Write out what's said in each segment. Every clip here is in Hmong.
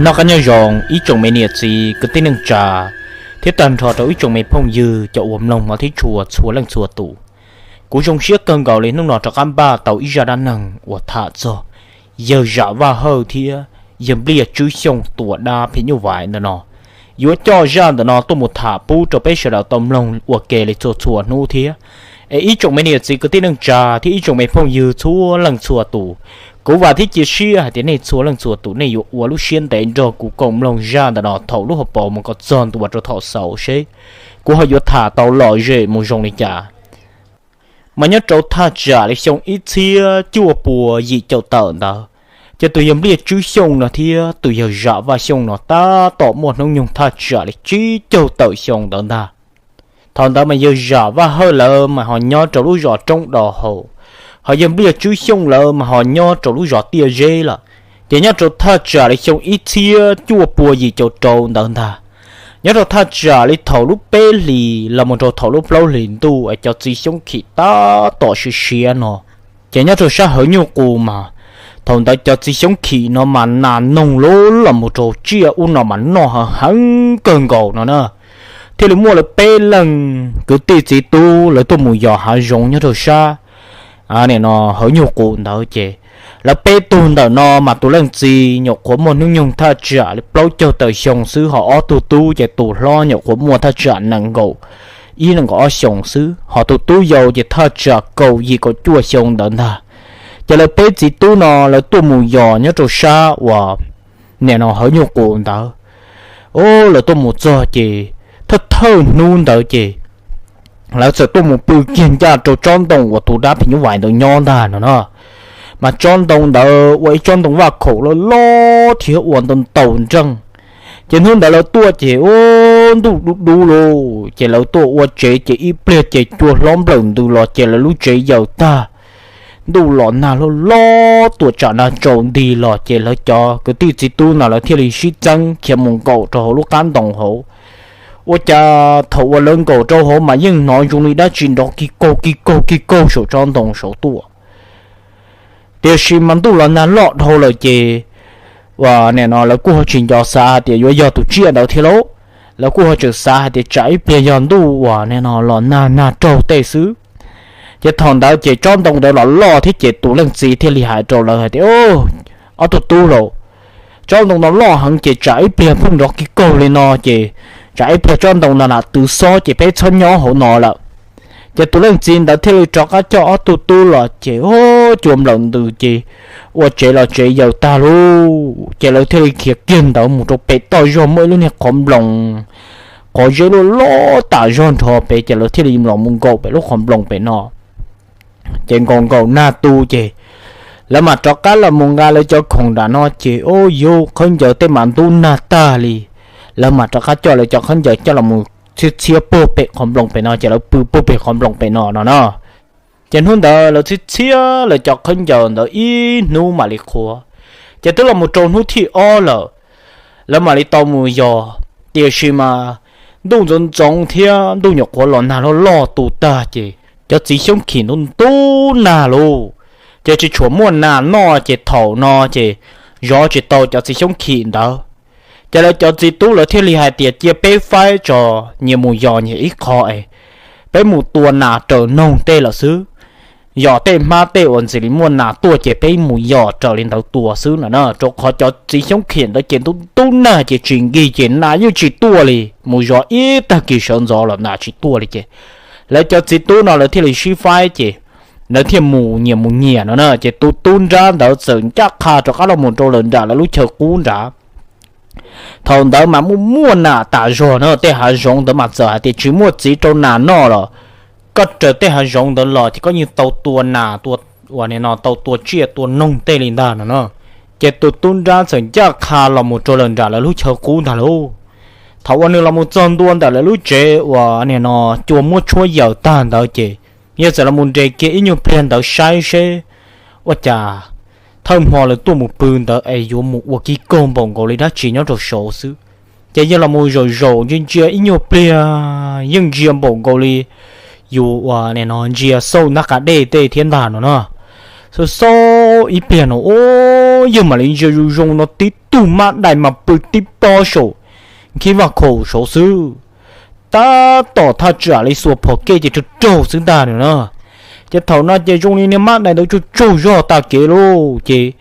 Noj qab nyob zoo ib tsoom me niam txiv kwv tij neej tsa, thiab tag nrho rau ib tsoom me phooj ywg cov uas mloog hmov thiab tshua txhua leej txhua tus. Kuv zoo siab kawg nkaus li hnub no rov qab npaj tau ib zaj dab neeg uas tham txog yawg Zam Vaj Hawj thiab yawg Npliaj Tswb Xyooj tua dab phim nyuj vais ntawm no. Yuav coj zaj ntawm no tuaj mus tham pub rau peb sawv daws tau mloog ua ke li txhua txhua hnub thiab. Es ib tsoom me niam txiv kwv tij neej tsa thiab ib tsoom me phooj ywg txhua leej txhua tus, kuv vam thiab cia siab hais tias nej txhua leej txhua tus nej yuav ua lub siab ntev nrog kuv koom mloog zaj ntawm no thaum lub hauv paus mus kom txog ntua rau thaum xaus seb kuv ho yuav tham tau lom zem mus zoo li cas. Mas nyob rau thaj tsam li xyoo ib txhiab cuaj pua yim caum tawm ntawd, ces tus yawg Npliaj Tswb Xyooj no thiab tus yawg Zam Vaj Xyooj no tab tom muaj hnub nyoog thaj tsam li tsib caug tawm xyoo ntawd ntag. Thaum ntawd mas yawg Zam Vaj Hawj lawv mas ho nyob rau lub zos Roob Do Haus, ho yawg Npliaj Tswb Xyooj lawv mas ho nyob rau lub zos Tiaj Zeb lawm. Ces nyob rau thaj tsam li xyoo ib txhiab cuaj pua yim caum rau ntawd ntag, nyob rau thaj tsam li thaum lub peb hlis los mus rau thaum lub plaub hlis ntuj es cov txiv xyoob khim tab tom siav siav no, ces nyob rau sab Hawv Nyuj Qus mas thaum ntawd cov txiv xyoob khim no mas nas noog lub los mus rau tsiaj ub no mas noj heev kawg nkaus no na. Thiaj li muaj lawv peb leej kwv tij txiv tub lawv tuaj mus yos hav zoov nyob rau sab nim no Hawv Nyuj Qus ntawd ces lawv peb tug ntawm no mas tus leej txiv nyuam qhuav muaj hnub nyoog thaj tsam li plaub caug tawm xyoo xwb, ho ob tug tub ces tus hlob nyuam qhuav muaj thaj tsam nees nkaum ib nees nkaum ob xyoos xwb, ho tus tub yau ces thaj tsam kaum yim kaum cuaj xyoo ntawd ntag. Ces lawv peb txiv tub no lawv tuaj mus yos nyob rau sab uas nim no Hawv Nyuj Qus ntawd. Lawv tuaj mus txog ces thawj thawj hnub ntawd ces lawv txawm tuaj mus pw kiag ncaj rau tsob ntoo uas tus dab phim nyuj vais ntawd nyob ntag no no. Mas tsob ntoo ntawd ua ib tsob ntoo vaj khaum loj loj thiab ua ntau ntau nreej. Ces hnub ntawd lawv tuaj ces ua ntuj dub dub lauj, ces lawv tuaj ua tsev ces ib pliag ces cua hlob nplawm ntws los ces lawv lub tsev yaws tag. Ntuj los nag loj loj tuaj tsam nag tsaus nti los ces lawv cov kwv tij txiv tub no lawv thiaj li sib txeeb khiav mus nkaum rau hauv lub qab ntoo hauv. Ua cas thaum uas lawv nkaum rau hauv mas yeej hnov zoo li dab tsi nrov ki kaug ki kaug ki kaug saum tsob ntoo saud tuaj. Tiam sis mas ntuj los nag loj dhau lawm ces ua nim no lawv kuj ho tsis nco xav hais tias yuav yog tus tsiaj ntawd thiab lauj. Lawv kuj ho tseem xav hais tias tsam ib pliag yog ntuj uas nim no los nag nag raug tej xwb. Ces thaum ntawd ces tsob ntoo ntawd los loj thiab ces tus leej txiv thiaj li hais rau lawv hais tias, ob tug tub lauj, tsob ntoo no loj heev ces tsam ib pliag pheej nrov ki kaug li no ces tsam ib pliag tsob ntoo no lam twv xob ces peb txhob nyob hauv no lawm. Ces tus leej txiv ntawd thiaj li rov qab coj ob tug tub los ces cua nplawm ntws ces ua tsev los tsev yaws tag lauj, ces lawv thiaj li khiav kiag ntawd mus rau pem toj zog muaj ib lub niag qhov nploos, qhov zeb loj loj tas zog nrho pem ces lawv thiaj li los mus nkaum pem lub qhov nploos pem no. Ces nkaum nkaum nag tu ces lawv mam rov qab los mus nqa lawv cov khoom nram no ces ua yuv khaub ncaws tej mas ntub nag tag li. Lawv mam rov qab coj lawv cov khaub ncaws coj los mus txhiab txhiab puag pem qhov nploos pem no ces lawv pw puag pem qhov nploos pem no no na. Ces hnub ntawd lawv txhiab txhiab lawv cov khaub ncaws ntawd ib hnub mam li qhuav, ces twb los mus rau hnub thib ob lawm, lawv mam li tau mus yos. Tiam sis mas ntuj ntxoov ntxoov thiab ntuj nyuam qhuav los nag loj loj tu tag ces cov txiv xyoob khim ntub ntub nag lauj, ces tsis tshua muaj nas noj ces thaum no ces zov tsis tau cov txiv xyoob khim ntawd. Ces lawv cov txiv tub lawv thiaj li hais tias cia peb faib tso, nyias mus yos nyias ib qho es peb mus tua nas raws noog tej lawm xwb. Yog tej hmab tej uas ntxim li muaj nas tuaj ces peb mus yos raws li ntawd tua xwb no na, rau qhov cov txiv xyoob khim ntawd ces ntub ntub nag ces tsis nkig ces nas yeej tsis tuaj li, mus zov ib tag kis sawv ntxov los nas tsis tuaj li ces lawv cov txiv tub no lawv thiaj li sib faib ces lawv thiaj mus nyias mus nyias no na, ces tus tub nrab ntawd txawm ncaj qha rov qab los mus rau lawm nram lawv lub chaw qub nrad. Thaum ntawd mas muaj muaj nas tas zog na, tej hav zoov ntawd mas txawm hais tias tsis muaj txiv rau nas noj los koj raws tej hav zoov ntawd los ces koj yeej tau tua nas, ua nim no tau tua tsiaj tua noog tej li ntag no no. Ces tus tub nrab txawm ncaj qha los mus rau lawm nram lawv lub chaw qub ntag lauj. Thaum uas nws los mus txog ntua ntawm lawv lub tsev uas nim no cua muab tshuab yaws tag ntawd ces yawg txawm los mus nres kiag ib nyuag pliag ntawd saib seb ua cas thawj hmo lawv tuaj mus pw ntawd es yuav mus ua ki kaug npaum nkaus li dab tsi nyob rau saud xwb. Ces yawg los mus zaum zaum ntsia ntsia ib nyuag pliag yeej ntsia npaum nkaus li yus uas nim no ntsia xauj nab qa dej tej thiab ntag no na. Xauj xauj ib pliag no ua yawg mam li ntsia zoo zoo no tib tug mab dais mas pw tib pob saum nkhib vaj khaum saud xwb. Tab tom thaj tsam li xuas phom kej ces raug raug xwb ntag no na. Ces thaum no ces zoo li niag mab dais ntawd tsaug tsaug zog tag kev lauj, ces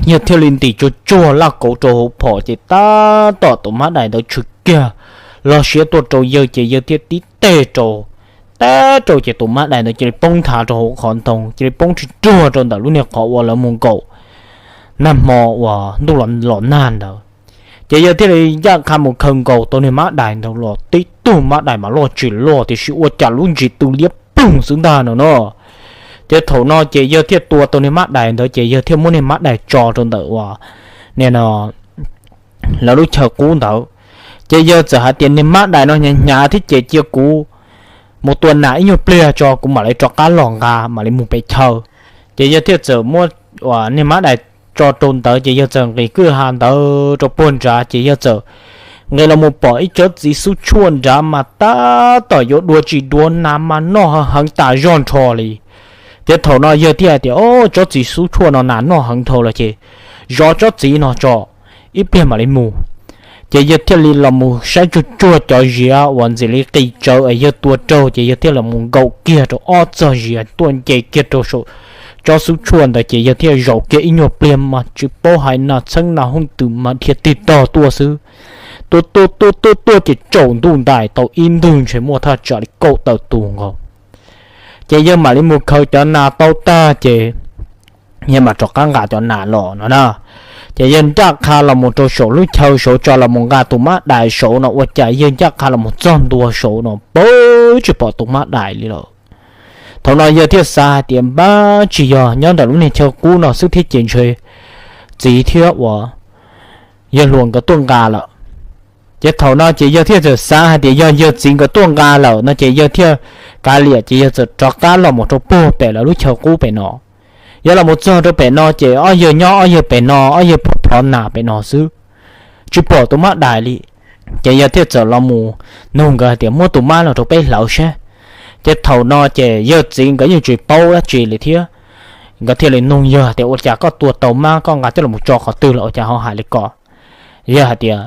yawg thiaj li ntim tsuag tsuag laj kauv rau hauv phom ces tab tom tus mab dais ntawd tshwm kiag log siab tuaj rau yawg ces yawg thiaj tib teg rau, teb rau ces tus mab dais ntawd cia li poob nthav rau hauv qhov ntoo, cia li poob tsuag tsuag rau ntawm lub niag qhov uas lawv mus nkaum nag hmo uas ntuj los nag ntawd. Ces yawg thiaj li ncaj qha mus khaws nkaus tau niag mab dais ntawd los, tib tug mab dais mas loj tsis loj tiam sis ua cas lub ntsis tw liab ploog xwb ntag no no. Ces thaum no ces yawg thiaj tua tau niag mab dais ntawd ces yawg thiaj muab niag mab dais tso rau ntawm uas niag no lawv lub chaw qub ntawd. Ces yawg txawm hais tias niag mab dais no hnyav hnyav thiab ces cia kuv mus tua nas ib nyuag pliag tso kuv mam li rov qab los nqa mam li mus pem chaw. Ces yawg thiaj txawm muab uas niag mab dais tso rau ntawd ces yawg txawm nqis kwj ha ntawd rau puag nrad ces yawg txawm nqis los mus pom ib tsob txiv xub tshuaj nrad mas tab tom yuav dua tsis dua nas mas noj heev tas zog nrho li. Ces thaum no yawg thiaj hais tias, o, tsob txiv xub tshuaj no nas noj heev dhau lawm ces zov tsob txiv no tso ib pliag mam li mus. Ces yawg thiaj li los mus saib tsuag tsuag cov ziav uas ntxim li qis tsawv es yawg tua raug ces yawg thiaj los mus nkaum kiag rau ob txog ziav tuaj nce kiag rau saum tsob xub tshuaj ntawd ces yawg thiaj zaum kiag ib nyuag pliag mas tsis paub hais nas txheeb nas hooj twm mas dhia tig tog tuaj xwb. Tuaj tuaj tuaj tuaj tuaj ces tsaus ntuj ntais tau ib ntwg ntshe muaj thaj tsam li kaum tawm tus nkaus. Ces yawg mam li mus khaws cov nas tau tag ces yawg mam rov qab nqa cov nas los no na. Ces yawg ncaj qha los mus rau saum lub chaw saud tso los mus nqa tus mab dais saud no ua cas yawg ncaj qha los mus txog ntua saud no pab tsis pom tus mab dais li lawm. Thaum no yawg thiaj xav hais tias npab tsis yog nyob ntawm lub niag chaw qub no xwb thiab ces ntshe txiv thiab uas yawg hluas nkawd tuaj nqa lawm. Ces thaum no ces yawg thiaj txawm xav hais tias yog yawg txiv nkawd tuaj nqa lawm no ces yawg thiaj kav liam ces yawg txawm rov qab los mus rau puag pem lawv lub chaw qub pem no. Yawg los mus txog rau pem no ces ob yawg nyob ob yawg pem no, ob yawg phov phov nas pem no xwb, tsis pom tus mab dais li. Ces yawg thiaj txawm los mus nug nkawd hais tias muab tus mab los rau peb hlawv saib. Ces thaum no ces yawg txiv nkawd yeej tsis paub dab tsi li thiab. Nkawd thiaj li nug yawg tias ua cas koj tua tau mab koj nqa coj los mus tso qhov twg los ua cas ho hais li ko? Yawg hais tias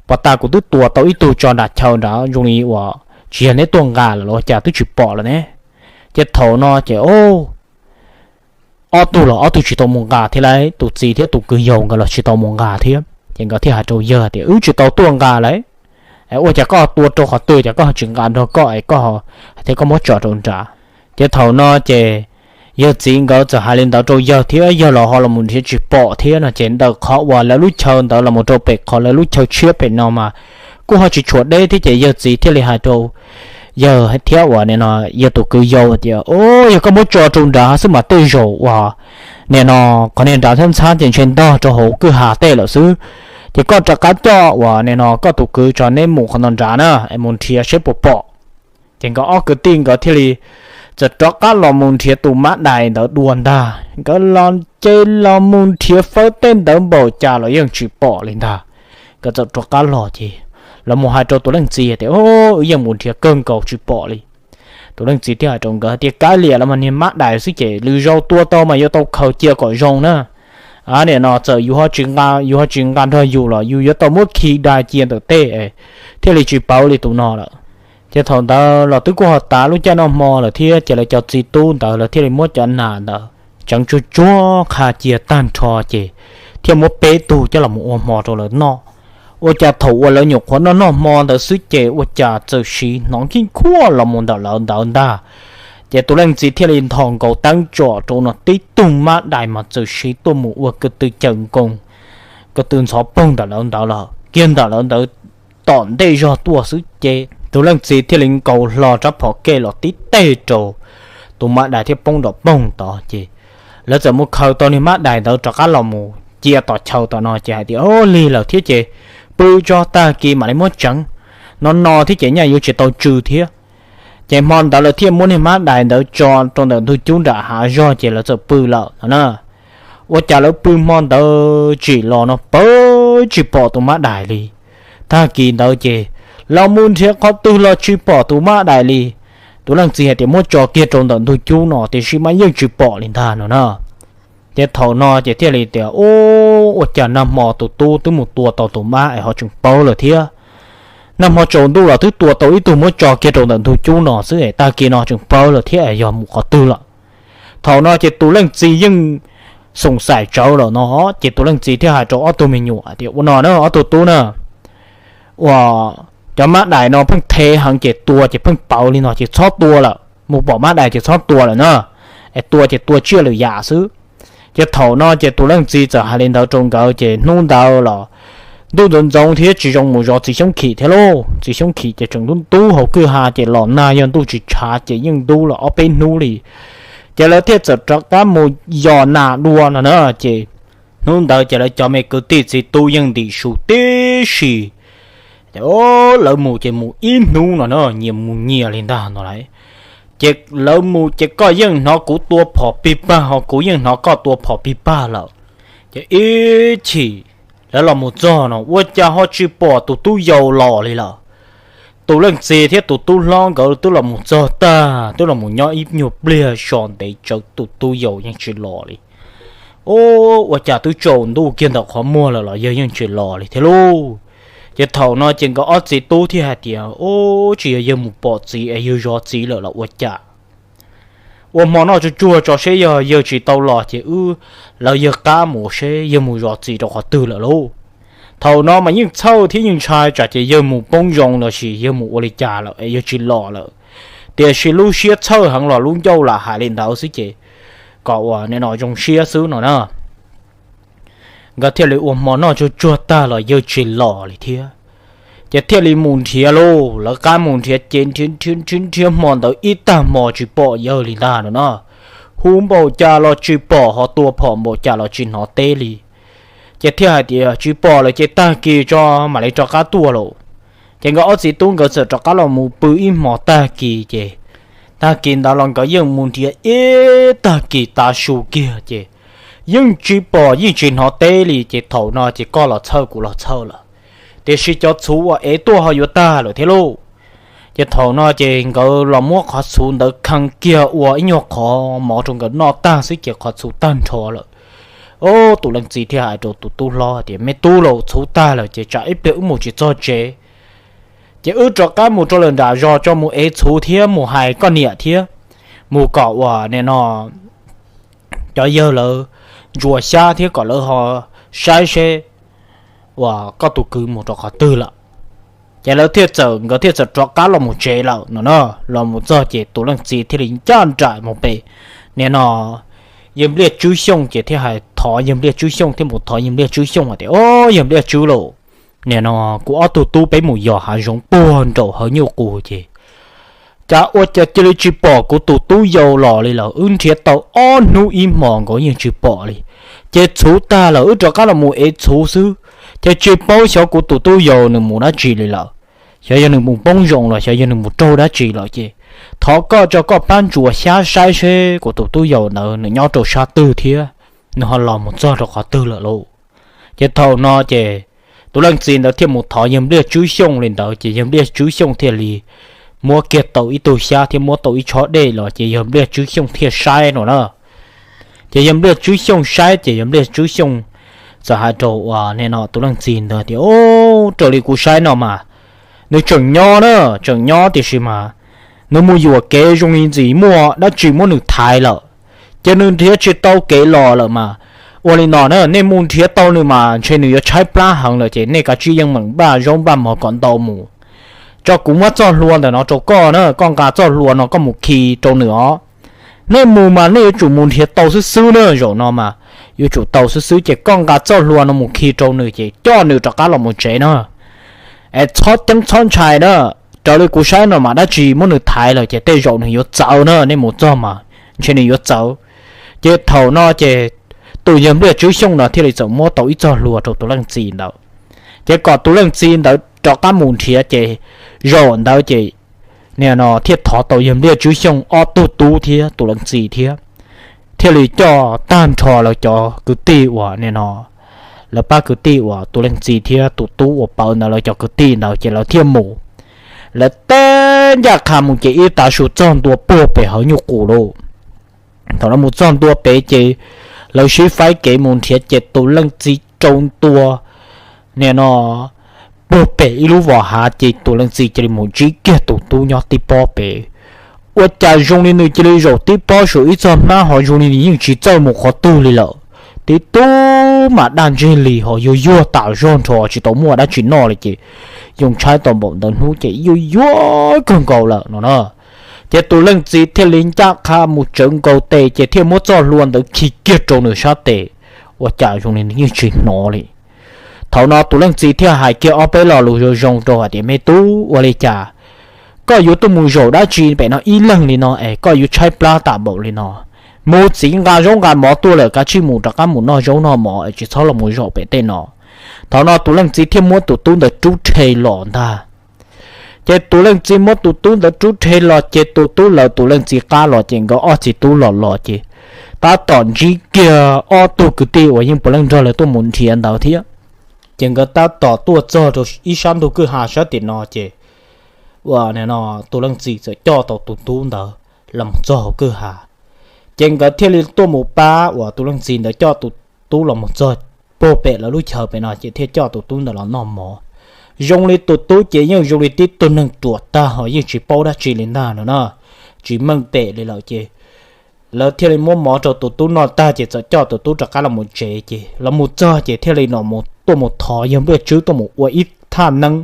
pov tas kuv twb tua tau ib tug tso nram chaw nrad zoo li uas tsis yog neb tuaj nqa lawm los ua cas twb tsis pom lawm ne. Ces thaum no ces ob tug los ob tug tsis tau mus nqa thiab lauj, tus txiv thiab tus kwv yau nkawd los tsis tau mus nqa thiab ces nkawd thiaj hais rau yawg tias wb tsis tau tuaj nqa lauj. Ua cas koj tua rau qhov twg ces koj ho tsis nqa nrog koj es koj thiab koj muab tso rau nrad? Ces thaum no ces yawg txiv nkawd txawm hais li ntawd rau yawg thiab yawg los ho los mus nrhiav tsis pom thiab no ces ntawm qhov uas lawv lub chaw ntawd los mus rau pem qhov lawv lub chaw tshiab pem no mas kuj ho tsis tshuav deb thiab ces yawg txiv thiaj li hais rau yawg thiab uas nim no yawg tus kwv yau tias o, yog koj muab tso rau nrad xwb mas tej zaum uas nim no qhov niag nrad thiab ntxhab ces ntshe ntog rau hauv kwj ha tej lawm xwb. Ces koj rov qab coj uas nim no koj tus kwv tso neb mus qhov no nrad na es mus nrhiav saib puas pom. Ces nkawd ob kwv tij nkawd thiaj li txawm rov qab los mus nrhiav tus mab dais ntawd dua ntag. Nkawd los ces los mus nrhiav fawb tej ntawd npaum cas los yeej tsis pom li ntag. Nkawd txawm rov qab los ces los mus hais rau tus leej txiv tias o, wb yeej mus nrhiav kawg nkaus tsis pom li. Tus leej txiv thiaj hais rau nkawd tias kav liam los mas niag mab dais xwb ces lwm zaus tua tau mas yuav tau khaws cia kom zoo na. Nim no txawm yus ho tsis nqa, yus ho tsis nqa nrog yus los yus yuav tau muab khi dai cia ntawm tej thiaj li tsis pauv li tus no lawm. Ces thaum ntawd los twb kuj ho tav lub caij noj hmo lawm thiab ces lawv cov txiv tub ntawd lawv thiaj li muab cov nas ntawd tseev tsuag tsuag qha cia tag nrho ces thiaj muab peb tug coj los ua hmo rau lawv noj. Ua cas thaum uas lawv nyuam qhuav noj noj hmo ntawd xwb ces ua cas txawm siv hnov khib khuaj los mus ntawm lawv ntawd ntag. Ces tus leej txiv thiaj li nthos nkaus teeb tsom rau no tib tug mab dais mas txawm siv tuaj mus ua ko tw cawm nkoos, ko tw ntxhov poog ntawm lawv ntawd lawm kiag ntawm lawv ntawd tom ntej zog tuaj xwb ces tus leej txiv thiaj li nkaus hlo rab phom kej los tib teg rau tus mab dais thiab poob nrom poog tod ces lawv txawm mus khaws tau niag mab dais ntawd rov qab los mus cia tom chaw tom no ces hais tias o, lig lawm thiab ces pw tso tag kis mam li muab tseev. No no thiab ces nyaj yuav tsis tau tsw thiab. Ces hmo ntawd lawv thiaj muab niag mab dais ntawd tso rau ntawm ntug cub nram hav zog ces lawv txawm pw lawm no na. Ua cas lawv pw hmo ntawd tsim los no pawg tsis pom tus mab dais li. Tag kis ntawd ces los mus nrhiav qhov twg los tsis pom tus mab dais li. Tus leej txiv hais tias muab tso kiag rau ntawm ntug cub no tiam sis mas yeej tsis pom li ntag no na. Ces thaum no ces thiaj li tias, Ub, ua cas nag hmo tus tub twb mus tua tau tus mab es ho tseem paub lawm thiab. Nag hmo tsaus ntuj los twb tua tau ib tug muab tso kiag rau ntawm ntug cub no xwb es tag kis no tseem paub lawm thiab es yog mus qhov twg lawm. Thaum no ces tus leej txiv yeej xoom xaim tsawv lawm no, ces tus leej txiv thiaj hais rau ob tug me nyuam tias, Ua no na ob tug tub na, ua cov mab dais no pheej thev heev ces tua ces pheej pawv li no ces txhob tua lawm, mus pom mab dais ces txhob tua lawm na, es tua ces tua tsiaj lwm yam xwb. Ces thaum no ces tus leej txiv txawm hais li ntawd rau nkawd ces hnub ntawd los ntuj ntxoov ntxoov thiab tsis zoo mus zov txiv xyoob khim thiab lauj. Txiv xyoob khim ces tseem ntub ntub hauv kwj ha ces los nag yog ntuj tsis tshav ces yeej ntub los ob peb hnub li. Ces lawv thiaj txawm rov qab mus yos nas dua no na. Ces hnub ntawd ces lawv cov me kwv tij txiv tub yeej ntim su tib si. Ces lawv mus ces mus ib hnub no na, nyias mus nyias li ntag no lauj. Ces lawv mus ces koj yeej hnov kuv tua phom pig pag ho kuv yeej hnov koj tua phom pig pag lawm. Ces ib chim lawv los mus txog no ua cas ho tsis pom tus tub yau los li lawm. Tus leej txiv thiab tus tub hlob nkawd twb los mus txog tag, twb los mus nyob ib nyuag pliag so ntev tsawv tus tub yau yeej tsis los li. Ub, ua cas twb tsaus ntuj kiag ntawm qhov muag lawm los yawg yeej tsis los li thiab lauj. Ces thaum no ces nkawd ob txiv tub thiaj hais tias, Ub, tsis yog yawg mus pom txiv es yawg zov txiv lawm los ua cas? Ua hmo noj tsuag tsuag tso seb yog yawg tsis tau los ces wb, lawv yawg qab mus seb yawg mus zov txiv rau qhov twg lawm lauj. Thaum no mas yeej txhawj thiab yeej ntshai tsam ces yawg mus poob zoo los sis yawg mus ua li cas lawm es yawg tsis los lawm. Tiam sis lub siab txhawj heev los lub ncauj lam hais li ntawd xwb ces kom ua nim no zoo siab xwb no na. Nkawd thiaj li ua hmo noj tsuag tsuag tag los yawg tsis los li thiab. Ces thiaj li mus nrhiav lauj, lawv qab mus nrhiav ces nrhiav nrhiav nrhiav hmo ntawd ib tag hmo tsis pom yawg li ntag no na. Hu npaum cas los tsis pom, ho tua phom npaum cas los tsis hnov teb li. Ces thiaj hais tias tsis pom lawm ces tag kis tso mam li rov qab tuaj lauj. Ces nkawd ob txiv tub nkawd txawm rov qab los mus pw ib hmo tag kis ces, tag kis ntawd los nkawd yeej mus nrhiav ib tag kis tav su kiag ces yeej tsis pom yeej tsis hnov teb li. Ces thaum no ces koj los txhawj kuv los txhawj lawm, tiam sis cov txhuv uas ev tuaj ho yuav tag lawm thiab lauj. Ces thaum no ces nkawd los muab qhov txhuv ntawd khee kiag ua ib nyuag qhov mov rau nkawd noj tag xwb ces qhov txhuv tag nrho lawm. Ub, tus leej txiv thiaj hais rau tus tub hlob tias, Me tub, los txhuv tag lawm ces tsam ib pliag wb mus tsis txog tsev, ces wb rov qab mus rau lawm nram zos tso mus ev txhuv thiab mus hais koj niam thiab, mus kom uas nim no cov yawg lawv ntsuas xyab thiab kom lawv ho saib seb uas koj tus kwv mus rau qhov twg lawm. Ces lawv thiaj txawm, nkawd thiaj txawm rov qab los mus tsev lawm no na. Los mus txog ces tus leej txiv thiaj li ncaj nraim mus pem nim no yawg Npliaj Tswb Xyooj ces thiaj hais thov yawg Npliaj Tswb Xyooj, thiaj mus thov yawg Npliaj Tswb Xyooj hais tias, Au, yawg Npliaj Tswb lauj, nim no kuv ob tug tub peb mus yos hav zoov puag nraum hawv nyuj qus ces cas ua cas cia li tsis pom kuv tus tub yau los li lawm. Wb nrhiav tau ob hnub ib hmos nkaus yeej tsis pom li. Ces txhuv tag lawm wb rov qab los mus ev txhuv xwb, ces tsis paub xyov kuv tus tub yau nws mus dab tsi li lawm. Xyov yog nws mus poob zoo los xyov yog nws mus raug dab tsi lawm ces thov koj tso koj pab ntsuas xyab saib seb kuv tus tub yau ntawd nws nyob rau sab twg thiab nws ho los mus txog rau qhov twg lawm lauj. Ces thaum no ces tus leej txiv ntawd thiaj mus thov yawg Npliaj Tswb Xyooj li ntawd ces yawg Npliaj Tswb Xyooj thiaj li muab kiag tau ib tug xyab thiab muab tau ib tshob dej los ces yawg Npliaj Tswb Xyooj thiaj saib no na. Ces yawg Npliaj Tswb Xyooj saib ces yawg Npliaj Tswb Xyooj txawm hais rau uas nim no tus leej txiv ntawd tias, Ub, raws li kuv saib no mas nws tseem nyob na, tseem nyob tiam sis mas nws mus yuam kev zoo li ntxim muaj dab tsi muab nws thaiv lawm, ces nws nrhiav tsis tau kev los lawm mas. Ua li no na, nej mus nrhiav tau nws mas ntshe nws yuav tshaib plab heev lawm ces nej kav tsij yeej meem npaj zaub npaj mov kom ntau mus, tso kuv muab txoj hlua ntawm no rau koj na, koj nqa txoj hlua no koj mus khi rau nws os. Nej mus mas nej yuav tsum mus nrhiav tau xwb xwb na, zaum no mas yuav tsum tau xwb xwb ces koj nqa txoj hlua no mus khi rau nws ces coj nws rov qab los mus tsev na. Es txhob ceeb txhob ntshai na, raws li kuv saib no mas dab tsi muab nws thaiv lawm ces tej zaum nws yuav txawv na, nej mus txog mas ntshe nws yuav txawv. Ces thaum no ces tus yawg Npliaj Tswb Xyooj no thiaj li txawm muab tau ib txoj hlua rau tus leej txiv ntawd, ces kom tus leej txiv ntawd rov qab mus nrhiav ces zaum ntawd ces nim no thiaj thov tau yawg Npliaj Tswb Xyooj ob tug tub thiab tus leej txiv thiab, thiaj li coj tag nrho lawv cov kwv tij uas nim no lawv pab kwv tij uas tus leej txiv thiab tus tub uas pawv ntawd lawv cov kwv tij ntawd ces lawv thiaj mus. Lawv teb ncaj qha mus ces ib tav su txog ntua puag pem hawv nyuj qus lauj. Thaum lawv mus txog ntua pem ces Lawv sib faib kev mus nrhiav ces tus leej txiv rau ntua, nim no, puag pem ib lub vos hav ces tus leej txiv cia li mus ntsib kiag tus tub nyob tib pob pem. Ua cas zoo li nws cia li zaum tib pob saum ib txog hmab ho zoo li nws yeej tsis txawj mus qhov twg li lawm. Tib tug mas daj ntseg li ho yuag yuag tas zog nrho tsis tau muaj dab tsi noj li ces yoo tshaib tau npaum ntawd hnub ces yuag yuag kawg nkaus lawm no na. Ces tus leej txiv thiaj li ncaj qha mus tsawv nkaus tes ces thiaj muab txoj hlua ntawd khi kiag rau nws sab tes. Ua cas zoo li nws yeej tsis hnov li. Thaum no tus leej txiv thiaj hais kiag ob peb lo lus zoo zoo rau hais tias, Me tub, ua li cas koj yuav tuaj mus zaum dab tsi pem no ib leeg li no es koj yuav tshaib plab tas npaum li no? Mus txiv nqa zaub nqa mov tuaj lawm, kav tsij mus rov qab mus noj zaub noj mov es tsis txhob los mus zaum pem tej no. Thaum no tus leej txiv thiaj muab tus tub ntawd rub rhe los ntag. Ces tus leej txiv muab tus tub ntawd rub rhe los ces tus tub lawv tus leej txiv qab los ces nkawd ob txiv tub los los ces tab tom ntsib kiag ob tug kwv tij uas yeej puav leej nrog lawv tuaj mus nrhiav ntawd thiab. Ces nkawd tab tom tuaj txog rau ib sab ntug kwj ha sab tim no ces ua no tus leej txiv txawm coj tau tus tub ntawd los mus txog hauv kwj ha. Ces nkawd thiaj li tuaj mus pab uas tus leej txiv ntawd coj tus tub los mus txog puag pem lawv lub chaw pem no ces thiaj coj tus tub ntawd los noj mov. Zoo li tus tub ces yeej zoo li tib tug neeg ruam tag ho yeej tsis paub dab tsi li ntag no na, tsis meej pem li lawm ces lawv thiaj li muab mov rau tus tub noj tag ces txawm coj tus tub rov qab los mus tsev ces los mus txog ces thiaj li no tuaj mus thov yawg Npliaj Tswb tuaj mus ua ib thaj neeb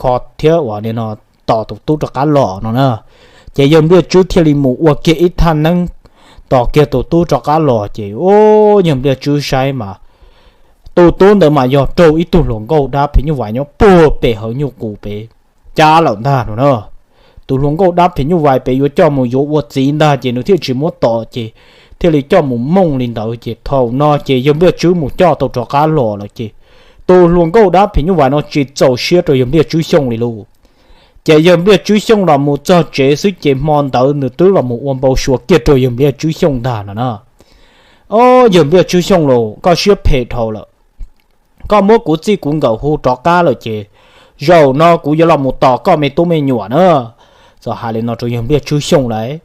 kho thiab uas no tos tus tub rov qab los no na. Ces yawg Npliaj Tswb thiaj li mus ua kiag ib thaj neeb tos kiag tus tub rov qab los ces yawg Npliaj Tswb saib mas tus tub ntawd mas yog raug ib tug hluas nkauj dab phim nyuj vais nyob puag pem hawv nyuj qus pem cab lawm ntag no na. Tus hluas nkauj dab phim nyuj vais pem yuav coj mus yuav ua txiv ntag ces nws thiaj tsis muab tom ces thiaj li coj mus mooj li ntawd ces thaum no ces yawg Npliaj Tswb mus coj tau rov qab los lawm ces tus hluas nkauj dab phim nyuj vais no tsis txaus siab rau yawg Npliaj Tswb Xyooj li lauj. Ces yawg Npliaj Tswb Xyooj los mus txog tsev xwb ces hmo ntawd nws twb los mus ua npau suav kiag rau yawg Npliaj Tswb Xyooj ntag no na. Au, yawg Npliaj Tswb Xyooj lauj, koj siab phem dhau lawm. Koj muab kuv txij kuv nkawm hu rov qab lawm ces zaum no kuv yuav los mus tos koj me tub me nyuam na. Txawm hais li no rau yawg Npliaj Tswb Xyooj lawm.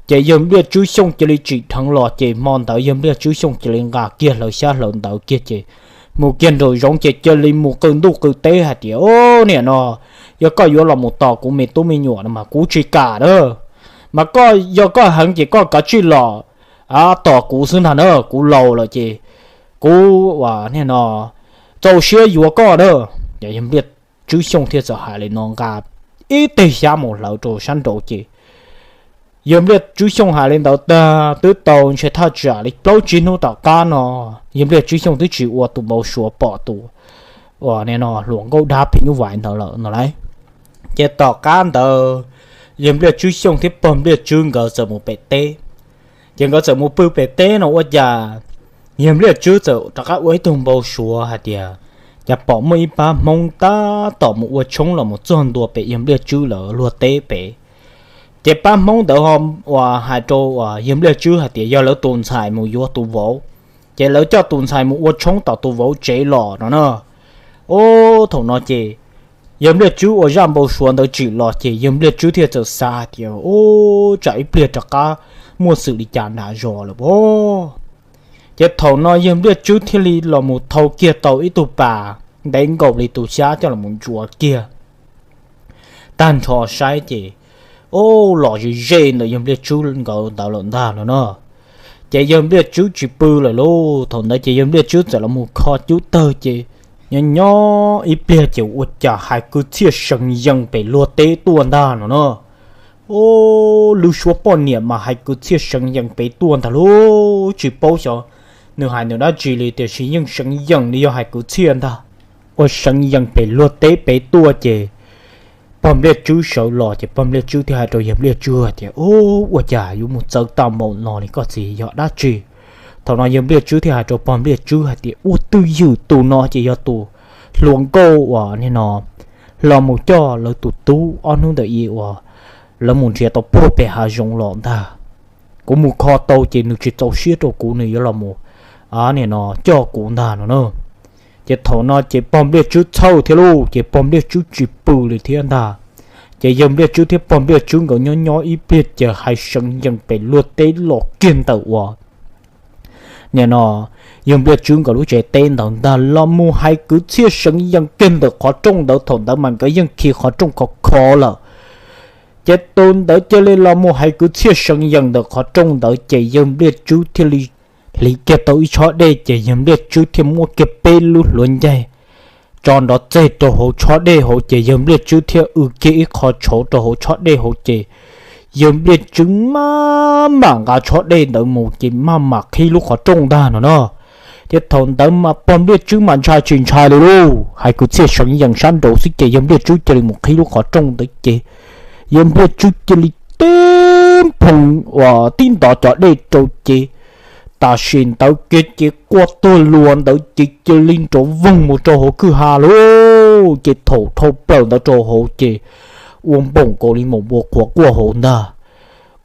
Ces yawg Npliaj Tswb Xyooj cia li tsim dheev los ces hmo ntawd yawg Npliaj Tswb Xyooj cia li nqa kiag hlawv xyab hlawv ntawv kiag ces mus kiag nraum zoov ces cia li mus qw ntuj qw teb hais tias, Au, niam no, yog koj yuav los mus tos kuv me tub me nyuam no mas kuv tsis kam na. Mas koj yog koj heev ces koj kav tsij los tos kuv xwb ntag na, kuv laus lawm ces kuv ua no txaus siab yuav koj na. Yawg Npliaj Tswb Xyooj thiaj txawm hais li no nqa ib teg xyab mus hlawv rau sab nraud ces yawg Npliaj Tswb Xyooj hais li ntawd tag twb tau ntshe thaj tsam li plaub tsib hnub tom qab no yawg Npliaj Tswb Xyooj twb tsis ua tus npau suav pom tus uas no hluas nkauj dab phim nyuj vais ntawd lawm no lauj. Ces tom qab ntawd yawg Npliaj Tswb Xyooj thiab pog Npliaj Tswb nkawd txawm mus pem teb. Ces nkawd txawm mus pw pem teb no ua cas yawg Npliaj Tswb txawm rov qab ua ib tug npau suav hais tias cas pom muaj ib pab Hmoob tab tom mus ua tshoob los mus txog ntua pem yawg Npliaj Tswb lawv luag teb pem. Ces pab Hmoob ntawd ho uas hais rau yawg Npliaj Tswb hais tias yog lawv tus ntxhais mus yuav tus vauv, ces lawv coj tus ntxhais mus ua tshoob tom tus vauv tsev los no na. Ub, thaum no ces yawg Npliaj Tswb ua zaj npau suav ntawd tsim los ces yawg Npliaj Tswb thiaj txawm xav hais tias, Ub, tsam ib pliag rov qab muaj xwm li cas nram zos lawm pob. Ces thaum no yawg Npliaj Tswb thiaj li los mus thau kiag tau ib tug pas ntev nkaus li tus xyab coj los mus ntsuav kiag tag nrho saib ces, ub, los ze ze ntawm yawg Npliaj Tswb nkawd ntawd lawm ntag no na. Ces yawg Npliaj Tswb tsis pw lawm lauj. Thaum ntawd ces yawg Npliaj Tswb txawm los mus kho cub tawg ces nyob nyob ib pliag ces ua cas hais kwv txhiaj seev yees pem luag teb tuaj ntag no na. Ub, lub suab poj niam mas hais kwv txhiaj seev yees pem tuaj ntag lauj. Tsis paub xyov nws hais nws dab tsi li tiam sis yeej seev yees li yog hais kwv txhiaj ntag. Ua seev yees pem luag teb pem tuaj ces pog Npliaj Tswb sawv los ces pog Npliaj Tswb thiaj hais rau yawg Npliaj Tswb hais tias, Ub, ua cas yuav mus txawv tau npaum no li koj txiv, yog dab tsi? Thaum no yawg Npliaj Tswb thiaj hais rau pog Npliaj Tswb hais tias, Ub, twj ywm tus no ces yog tus hluas nkauj uas nim no los mus coj lawv tus tub ob hnub ntawm i uas lawv mus nrhiav tau puag pem hav zoov los ntag. Kuv mus kho tau ces nws tsis txaus siab rau kuv, nws yuav los mus nim no coj kuv ntag no na. Ces thaum no ces pog Npliaj Tswb txhawj thiab lauj, ces pog Npliaj Tswb tsis pw li thiab ntag. Ces yawg Npliaj Tswb thiab pog Npliaj Tswb nkawd nyob nyob ib pliag ces hais seev yees pem luag teb los kiag ntawm uas nim no yawg Npliaj Tswb nkawd lub tsev teb ntawd ntag, los mus hais kwv txhiaj seev yees kiag ntawm qhov rooj ntawd. Thaum ntawd mas nkawd yeej khi qhov rooj khov kho lawm. Ces tus ntawd cia li los mus hais kwv txhiaj seev yees ntawm qhov rooj ntawd, ces yawg Npliaj Tswb thiaj li hliv kiag tau ib tshob dej, ces yawg Npliaj Tswb thiaj muab kiag peb lub hluav ncaig tso nrov txeg rau hauv tshob dej hauv, ces yawg Npliaj Tswb thiaj w kiag ib qho tshauv rau hauv tshob dej hauv, ces yawg Npliaj Tswb maj mam nqa tshob dej ntawd mus, ces maj mam qhib lub qhov rooj ntag no no. Ces thaum ntawd mas pog Npliaj Tswb mas ntshai tsis ntshai li lauj, hais kwv txhiaj seev yees sab nraud xwb, ces yawg Npliaj Tswb cia li mus qhib lub qhov rooj ntawd, ces yawg Npliaj Tswb cia li tib nphoo uas tib ntov cov dej rau, ces tam sim ntawd kiag ces quaj tuag luas ntawd ces cia li nrov voog mus rau hauv kwj ha lauj. Ces thaum dhau plaws ntawd rau hauv ces ua npoom nkaus li mus ua qhuav quaj hauv ntag.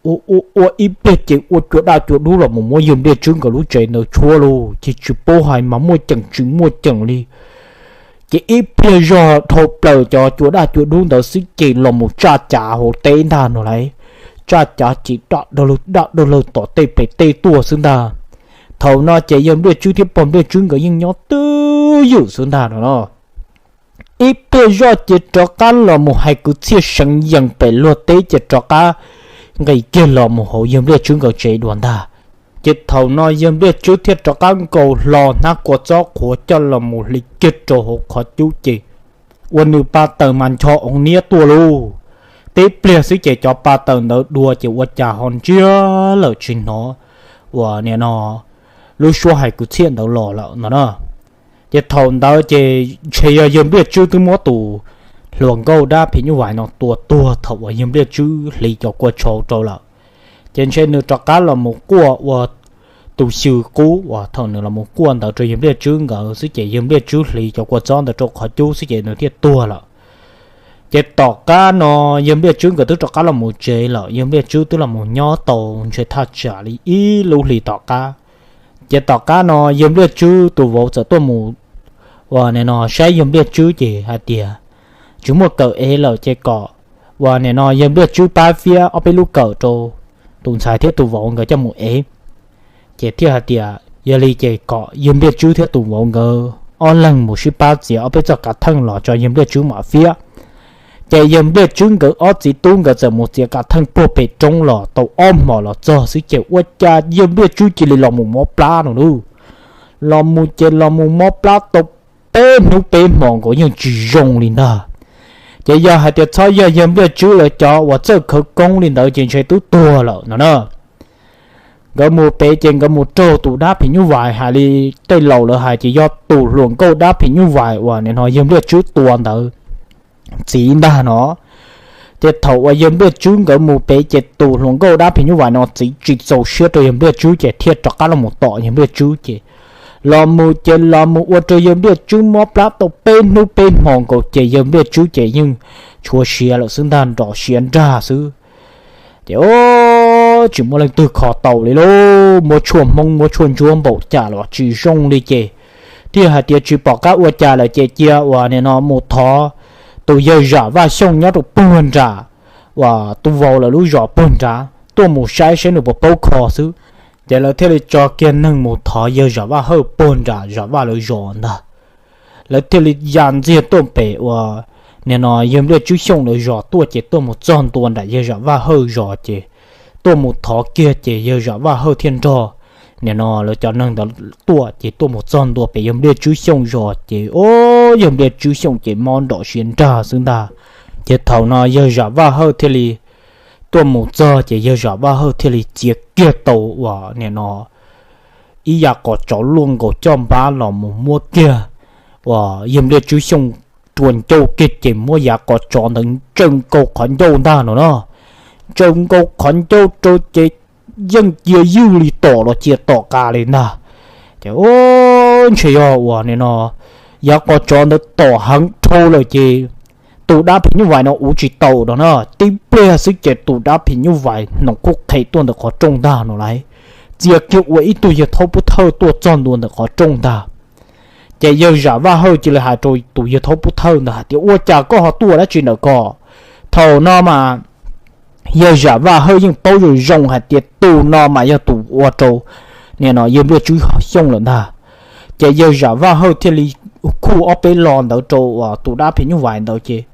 Ua ua ua ib pliag ces ua cua daj cua dub los mus muab yawg Npliaj Tswb nkawd lub tsev ntawd tshuab lauj, ces tsis paub hais mas muaj ceem tsis muaj ceem li. Ces ib pliag zog dhau plaws cov cua daj cua dub ntawd xwb ces los mus tsaj cav hauv teb ntag no lauj. Tsaj cav ces daj daj lawg tom tej pem tej tuaj xwb ntag. Thaum no ces yawg Npliaj Tswb thiab pog Npliaj Tswb nkawd yeej nyob twj ywm xwb ntag no no. Ib pliag zoj ces rov qab los mus hais kwv txhiaj seev yees pem luag teb, ces rov qab nqis kiag los mus hauv yawg Npliaj Tswb nkawd tsev dua ntag. Ces thaum no yawg Npliaj Tswb thiaj rov qab nkaus hlo hnab kua txob qhuav coj los mus hliv kiag rau hauv qhov cub, ces ua nws pa taws mas ncho oo niab tuaj lauj. Tib pliag xwb ces cov pa taws ntawd dua ces ua cas ho ntsiag lawm tsis hnov uas nim no lub suab hais kwv txhiaj ntawd los lawm no na. Ces thaum ntawd ces ntshe yog yawg Npliaj Tswb twb muab tus hluas nkauj dab phim nyuj vais no tua tuag thaum uas yawg Npliaj Tswb hliv cov kua tshauv rau lawm. Ces ntshe nws rov qab los mus quaj ua tus xyw qub uas thaum nws los mus quaj ntawd rau yawg Npliaj Tswb nkawd xwb, ces yawg Npliaj Tswb hliv cov kua txob ntawd rau qhov cub xwb ces nws thiaj tuag lawm. Ces tom qab no yawg Npliaj Tswb nkawd twb rov qab los mus tsev lawm, yawg Npliaj Tswb twb los mus nyob tau ntshe thaj tsam li ib lub hlis tom qab. Ces tom qab no yawg Npliaj Tswb tus vauv txawm tuaj mus uas nim no saib yawg Npliaj Tswb ces hais tias tsis muaj kawm ev lawm ces kom uas nim no yawg Npliaj Tswb pab fiab ob peb lub kawm rau tus ntxhais thiab tus vauv nkawd coj mus ev. Ces thiaj hais tias yog li ces kom yawg Npliaj Tswb thiab tus vauv nkawd ob leeg mus sib pab txiav ob peb txoj kav theej los tso yawg Npliaj Tswb mam fiab. Ces yawg Npliaj Tswb nkawd ob txiv tub nkawd txawm mus txiav kav theej puag pem roob los tau ob hmos los txog xwb ces ua cas yawg Npliaj Tswb cia li los mus mob plab no lauj. Los mus ces los mus mob plab tau peb hnub peb hmos nkaus yeej tsis zoo li ntag. Ces yog hais tias txhob yog yawg Npliaj Tswb lawv cov uas txawj khawv koob li ntawd ces ntshe twb tuag lawm no na. Nkawd mus pem ces nkawd mus raug tus dab phim nyuj vais hais li tej laus lawv hais ces yog tus hluas nkauj dab phim nyuj vais uas nim no yawg Npliaj Tswb tua ntawd txiv ntag no. Ces thaum uas yawg Npliaj Tswb nkawd mus pem ces tus hluas nkauj dab phim nyuj vais no txiv tsis txaus siab rau yawg Npliaj Tswb ces thiaj rov qab los mus tom yawg Npliaj Tswb ces los mus ces los mus ua rau yawg Npliaj Tswb mob plab tau peb hnub peb hmos nkaus ces yawg Npliaj Tswb ces yeej tshuav siav lawm xwb ntag, nrom siav nrag xwb. Ces o, tsis muaj leej twg kho tau li lauj, muab tshuaj hmoob muab tshuaj ntsuab npaum cas los tsis zoo li ces thiaj hais tias tsis pom qab ua cas lawm ces cia uas nim no mus thov tus yawg Zam Vaj Xyooj nyob rau puag nram uas tus vauv lawv lub zos puag nrad tuaj mus saib saib nws puas paub kho xwb. Ces lawv thiaj li tso kiag neeg mus thov yawg Zam Vaj Hawj puag nram Zam Vaj lawv zos ntag. Lawv thiaj li ya ntxiag tuaj pem uas nim no yawg Npliaj Tswb Xyooj lawv zos tuaj ces tuaj mus txog ntua nram yawg Zam Vaj Hawj zos ces tuaj mus thov kiag ces yawg Zam Vaj Hawj thiaj nrog nim no lawv cov neeg ntawd tuaj ces tuaj mus txog ntua pem yawg Npliaj Tswb Xyooj zos ces o, yawg Npliaj Tswb Xyooj ces mob nrom siav nrag xwb ntag. Ces thaum no yawg Zam Vaj Hawj thiaj li tuaj mus txog ces yawg Zam Vaj Hawj thiaj li txiav kiag tau uas nim no ib yav qos tsov luaj nkaus coj npab los mus muab kiag uas yawg Npliaj Tswb Xyooj rua ncauj kiag ces muab yav qos tsov ntawd ntsaws nkaus qhov ncauj ntag no na. Ntsaws nkaus qhov ncauj rau ces yeej cia ywj li tom los cia tom qa li ntag. Ces o, ntshe yog uas nim no yav qos tsov ntawd tom heev dhau lawm ces tus dab phim nyuj vais no uv tsis tau no na. Tib pliag xwb ces tus dab phim nyuj vais hnoos kuj qhe tuaj ntawm qhov rooj ntag no lauj. Txia kiag ua ib tug yawg thaub pub thawj tuaj txog ntua ntawm qhov rooj ntag. Ces yawg Zam Vaj Hawj cia li hais rau tus yawg thaub pub thawj ntawd hais tias ua cas koj ho tuaj dab tsi ntawm ko? Thaum no mas yawg Zam Vaj Hawj yeej paub zoo zoo hais tias tus no mas yog tus ua rau nim no yawg Npliaj Tswb Xyooj lawm ntag. Ces yawg Zam Vaj Hawj thiaj li khuj ob peb lo ntawd rau uas tus dab phim nyuj vais ntawd ces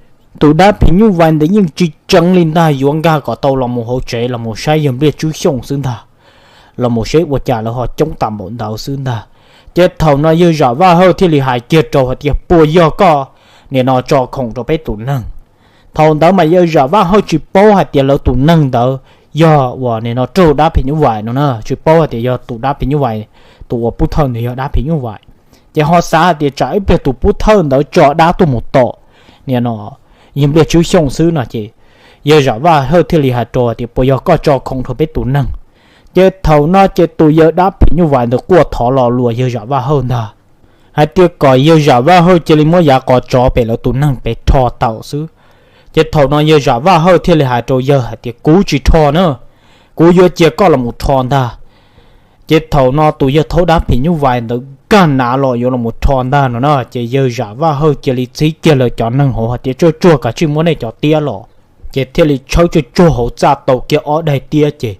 tus dab phim nyuj vais ntawd yeej tsis tseev li ntag, yuav nkag kom tau los mus hauv tsev los mus saib yawg Npliaj Tswb Xyooj xwb ntag, los mus saib ua cas lawv ho coob tas npaum ntawd xwb ntag. Ces thaum no yawg Zam Vaj Hawj thiaj li hais kiag rau hais tias puas yog koj nim no tso khoom rau peb tus neeg. Thaum ntawd mas yawg Zam Vaj Hawj tsis paub hais tias lawv tus neeg ntawd yog uas nim no raug dab phim nyuj vais no na, tsis paub hais tias yog tus dab phim nyuj vais, tus uas pub thawj ntawd yog dab phim nyuj vais. Ces ho xav hais tias tsam ib pliag tus pub thawj ntawd tso dab tuaj mus tom nim no yawg Npliaj Tswb Xyooj xwb no ces yawg Zam Vaj Hawj thiaj li hais rau tias puas yog koj tso khoom rau peb tus neeg. Ces thaum no ces tus yawg dab phim nyuj vais ntawd quaj thov lo lus yawg Zam Vaj Hawj ntag, hais tias kom yawg Zam Vaj Hawj cia li muab yav qos tsov pem lawv tus neeg pem rho tawm xwb. Ces thaum no yawg Zam Vaj Hawj thiaj li hais rau yawg hais tias kuv tsis rho na, kuv yuav cia koj los mus rho ntag. Ces thaum no tus yawg thaub dab phim nyuj vais ntawd nkag nav los yuav los mus rho ntag no na, ces yawg Zam Vaj Hawj cia li txib kiag lawv cov neeg hauv hais tias tsuag tsuag kav tsij muab nej cov tiab los. Ces thiaj li tshawb tsuag tsuag hauv txaj tau kiag ob daim tiab ces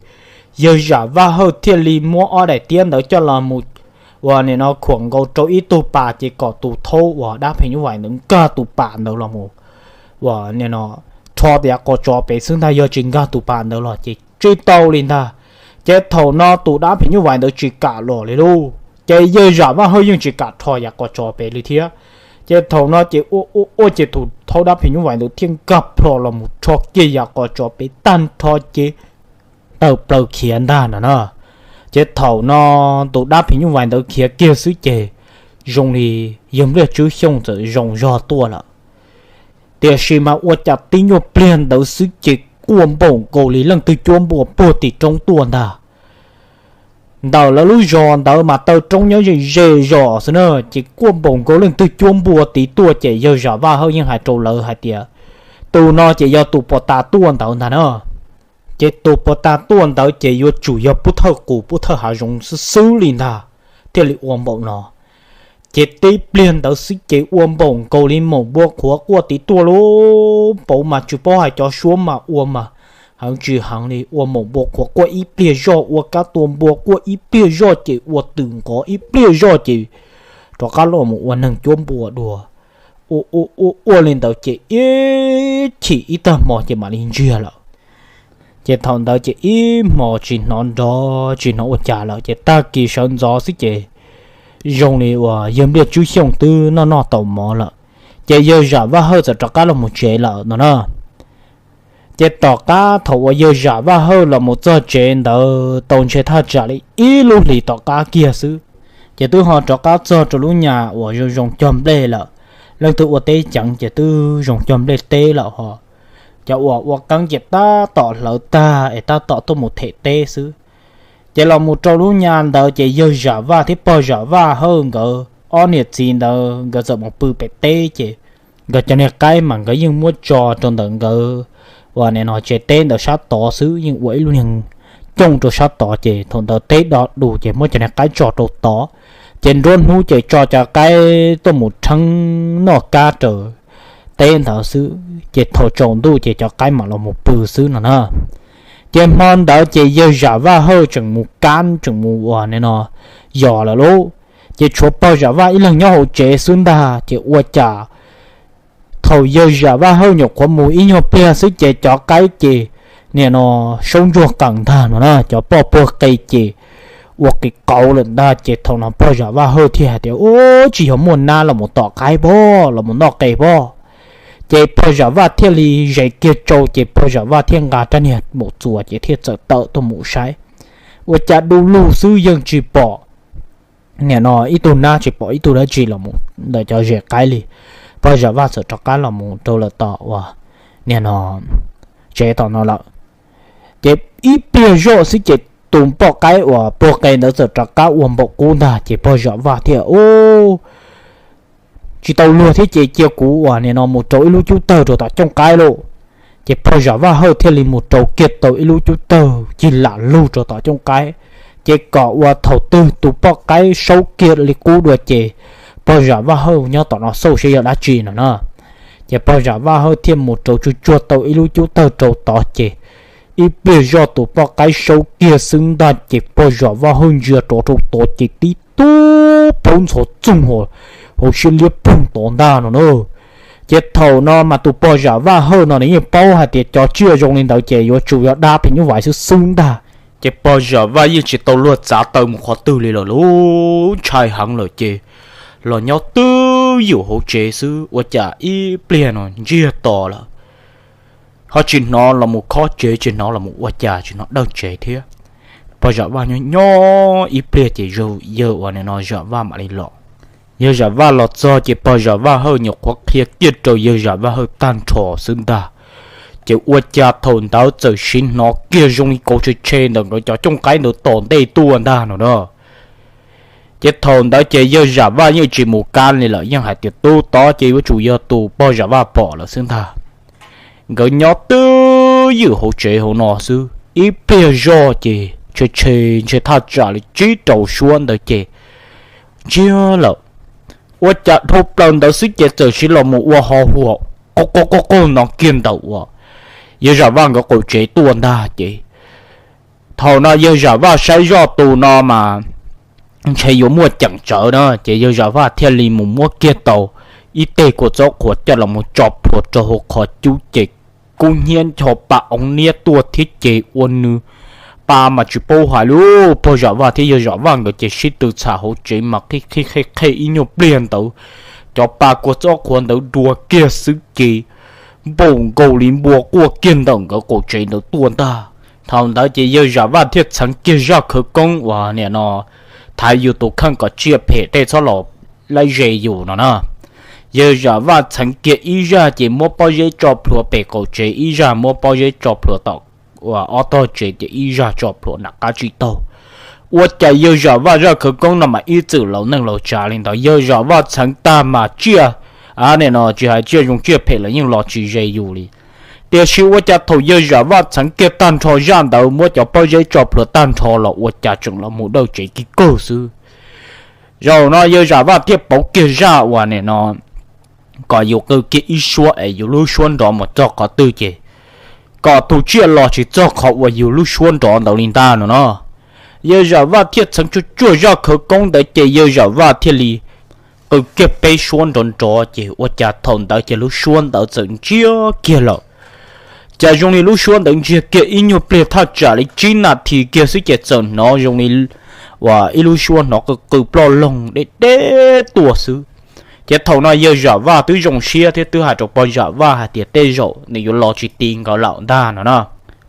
yawg Zam Vaj Hawj thiaj li muab ob daim tiab ntawd coj los mus uas nim no khuam nkaus rau ib tug pas ces kom tus thaub uas dab phim nyuj vais ntawd nkag tus pas ntawd los mus uas nim no rho yav qos tsov pem xwb ntag, yog tsis nkag tus pas ntawd los ces tsis tau li ntag. Ces thaum no tus dab phim nyuj vais ntawd tsis kam los li lauj, ces yawg Zam Vaj Hawj yeej tsis kam rho yav qos tsov pem li thiab. Ces thaum no ces ua ua ua ces tus thaub dab phim nyuj vais ntawd thiaj nkag plho los mus rho kiag yav qos tsov pem tag nrho ces tawm plaws khiav ntag no na. Ces thaum no tus dab phim nyuj vais ntawd khiav kiag xwb ces zoo li yawg Npliaj Tswb Xyooj txawm zoo zog tuaj lawm. Tiam sis mas ua cas tib nyuag pliag ntawd xwb ces quaj npaum nkaus li leej twg cuab npua puag tim roob tuaj ntag. Ntawm lawv lub zos ntawd mas taw roob nyob ze ze zos xwb na, ces quaj npaum nkaus leej twg cuab npua tid tuaj ces yawg Zam Vaj Hawj yeej hais rau lawv hais tias tus no ces yog tus puag ta tuaj ntawd ntag na. Ces tus puag ta tuaj ntawd ces yuav tsum yog pub thawj qus pub thawj hav zoov xwb xwb li ntag, thiaj li ua npaum no. Ces tib pliag ntawd xwb ces ua npaum nkaus li maum npua qhuav quaj tid tuaj lauj. Pauv mas tsis paub hais cov suab mas ua mas heev tsis heev li, ua maum npua qhuav quaj ib pliag zoj, ua kab tua npua quaj ib pliag zoj ces ua twm nqov ib pliag zoj ces rov qab los mus ua neeg cuab npua dua. Ua ua ua ua li ntawd ces ib chim ib tag hmo ces mam li ntsiag lawm. Ces thaum ntawd ces ib hmo tsis hnov nrov tsis hnov ua cas lawm ces tag kis sawv ntxov xwb ces zoo li uas yawg Npliaj Tswb Xyooj twb noj noj tau mov lawm, ces yawg Zam Vaj Hawj txawm rov qab los mus tsev lawm no na. Ces tom qab thaum uas yawg Zam Vaj Hawj los mus txog tsev ntawd tau ntshe thaj tsam li ib lub hlis tom qab kiag xwb, ces twb ho rov qab txog rau lub nyas uas zoo zoo cog nplej lawm. Leej twg ua teb ceev ces twb zoo cog nplej teb lawm ho. Cov uas ua qeeb ces tab tom hlawv tag es tab tom tuaj mus them teb xwb. Ces los mus rau lub nyas ntawd ces yawg Zam Vaj thiab pog Zam Vaj Hawj nkawd ob niam txiv ntawd nkawd txawm mus pw pem teb ces nkawd cov niag qaib mas nkawd yeej muab tso rau ntawm nkawd uas nim no tsev teb ntawd sab tod xwb, yeej ua ib lub niag cooj rau sab tod ces thaum ntawd teb do dus ces muab cov niag qaib tso rau tod. Ces nruab hnub ces tso cov qaib tuaj mus rheeb noj kab raws teb ntawd xwb, ces thaum tsaus ntuj ces cov qaib mam los mus pw xwb no na. Ces hmo ntawd ces yawg Zam Vaj Hawj tseem mus kab tseem mus uas nim no yos lawm lauj, ces tshuav pog Zam Vaj ib leeg nyob hauv tsev xwb ntag. Ces ua cas thaum yawg Zam Vaj Hawj nyuam qhuav mus ib nyuag pliag xwb ces cov qaib ces nim no saub ntsuag qees ntag no na, cov poj puag qe ces ua qis qauv lawm ntag. Ces thaum no pog Zam Vaj Hawj thiaj hais tias, Ub, tsis yog muaj nab los mus tom qaib pob, los mus noj qe pob? Ces pog Zam Vaj thiaj li zes kiag tsau ces pog Zam Vaj thiaj nqa rab niag maum txuas ces thiaj txawm tawm tuaj mus saib. Ua cas du lug xwb yeej tsis pom nim no ib tug nab tsis pom ib tug dab tsi los mus ntawm cov zes qaib li. Pog Zam Vaj txawm rov qab los mus rau lawm tom uas nim no tsev tom no lawm. Ces ib pliag zoj xwb ces tus poj qaib uas puag qe ntawd txawm rov qab ua npaum qub ntag ces pog Zam Vaj thiaj, Ub, tsis tau luag thiab ces cia kuv uas nim no mus rau ib lub cub tawg rau tom cooj qaib lauj. Ces pog Zam Vaj Hawj thiaj li mus rau kiag tau ib lub cub tawg cig lam lug rau tom cooj qaib, ces kom ua thaum twg tus poj qaib saub kiag li qub dua ces pog Zam Vaj Hawj nyob tom no xauj seb yog dab tsi no na. Ces pog Zam Vaj Hawj thiaj mus rau tsuag tsuag tau ib lub cub tawg rau tod ces Ib pliag zoj tus poj qaib saub kiag xwb ntag ces pog Zam Vaj Hawj ntsia rov rau tod ces tib tug plaub ntxhov txoog hauv siab liab ploog tod ntag no na. Ces thaum no mas tus pog Zam Vaj Hawj no nws yeej paub hais tias cov tsiaj zoo li ntawd ces yuav tsum yog dab phim nyuj vais xwb xwb ntag. Ces pog Zam Vaj yeej tsis tau luag txav taw mus qhov twg li lawm, lub ntshai heev lawm ces los nyob twj ywm hauv tsev xwb ua cas ib pliag no ntsiag to lawm. Ho tsis hnov los mus khob tsev, tsis hnov los mus ua cas, tsis hnov dawj tsev thiab. Pog Zam Vaj nyob nyob ib pliag ces yawg uas nim no Zam Vaj mam li los. Yawg Zam Vaj los txog ces pog Zam Vaj Hawj nyuam qhuav qhia kiag rau yawg Zam Vaj Hawj tag nrho xwb ntag. Ces ua cas thaum ntawd txawm sim hnov kiag zoo li kauv tshe tshe ntawm nkawd cov cooj qaib ntawd tom ntej tuaj ntag no na. Ces thaum ntawd ces yawg Zam Vaj yeej tsis mus kab li lawm, yeej hais tias tub tod ces yuav tsum yog tus pog Zam Vaj pom lawm xwb ntag. Nkawd nyob twj ywm hauv tsev hauv no xwb, ib pliag zoj ces tshe tshe ntshe thaj tsam li tsib rau suab ntawd ces ntsiag lawm. Ua cas dhau plaws ntawd xwb ces txawm sim los mus ua ho huam qaug qaug qaug no kiag ntawm uas yawg Zam Vaj nkawd qaum tsev tuaj ntag ces thaum no yawg Zam Vaj saib zoj tus no mas ntshe yuav muaj ceem tsawv na, ces yawg Zam Vaj thiaj li mus muab kiag tau ib teg kua txob qhuav coj los mus tso plhuav rau hauv qhov cub ces kub hnyiab ncho pa oov niab tuaj thiab ces ua nws pa mas tsis paub hais li. Pog Zam Vaj thiab yawg Zam Vaj nkawd ces sib tw txham hauv tsev mas qhib qhib qhib qhib ib nyuag pliag ntawd, cov pa kua txob qhuav ntawd dua kiag xwb ces npaum nkaus li npua quaj kiag ntawm nkawd qaum tsev ntawd tuaj ntag. Thaum ntawd ces yawg Zam Vaj thiaj txheev kiag zaj khawv koob uas nim no thaiv yus tus kheej kom tsiaj phem tej txhob los laib ze yus no na. Yawg Zam Vaj txheev kiag ib zaj ces muab pob zeb tso plhuav pem qaum tsev, ib zaj muab pob zeb tso plhuav tom uas ob tog tsev ces ib zaj tso plhuav nram qab tsib taug. Ua cas yawg Zam Vaj zaj khawv koob no mas ib txwm laus neej laus tsav li ntawd, yawg Zam Vaj txheev tag mas tsiaj a nim no tsis hais tsiaj zoo tsiaj phem los yeej los tsis ze yus li. Tiam sis ua cas thaum yawg Zam Vaj txheev kiag tag nrho zaj ntawd muab cov pob zeb tso plhuav tag nrho los ua cas tseem los mus dawj tsev kiag kawg xwb. Zaum no yawg Zam Vaj thiaj pauv kiag zaj uas nim no kom yus qw kiag ib suab es yus lub suab nrov mus txog qhov twg ces kom tus tsiaj los tsis txog qhov uas yus lub suab nrov ntawd li ntag no no. Yawg Zam Vaj thiaj txheev tsuag tsuag zaj khawv koob ntawd ces yawg Zam Vaj thiaj li qw kiag peb suab nrov nrov ces ua cas thaum ntawd ces lub suab ntawd txawm ntsiag kiag lawm. Cas zoo li lub suab ntawd ntsiag kiag ib nyuag pliag thaj tsam li tsib nas this kiag xwb ces txawm hnov zoo li uas ib lub suab hnov qw qw ploj loog deb deb tuaj xwb. Ces thaum no yawg Zam Vaj twb zoo siab thiab twb hais rau pog Zam Vaj hais tias tej zaum nws yuav los tsis ti nkawd lawm ntag no na.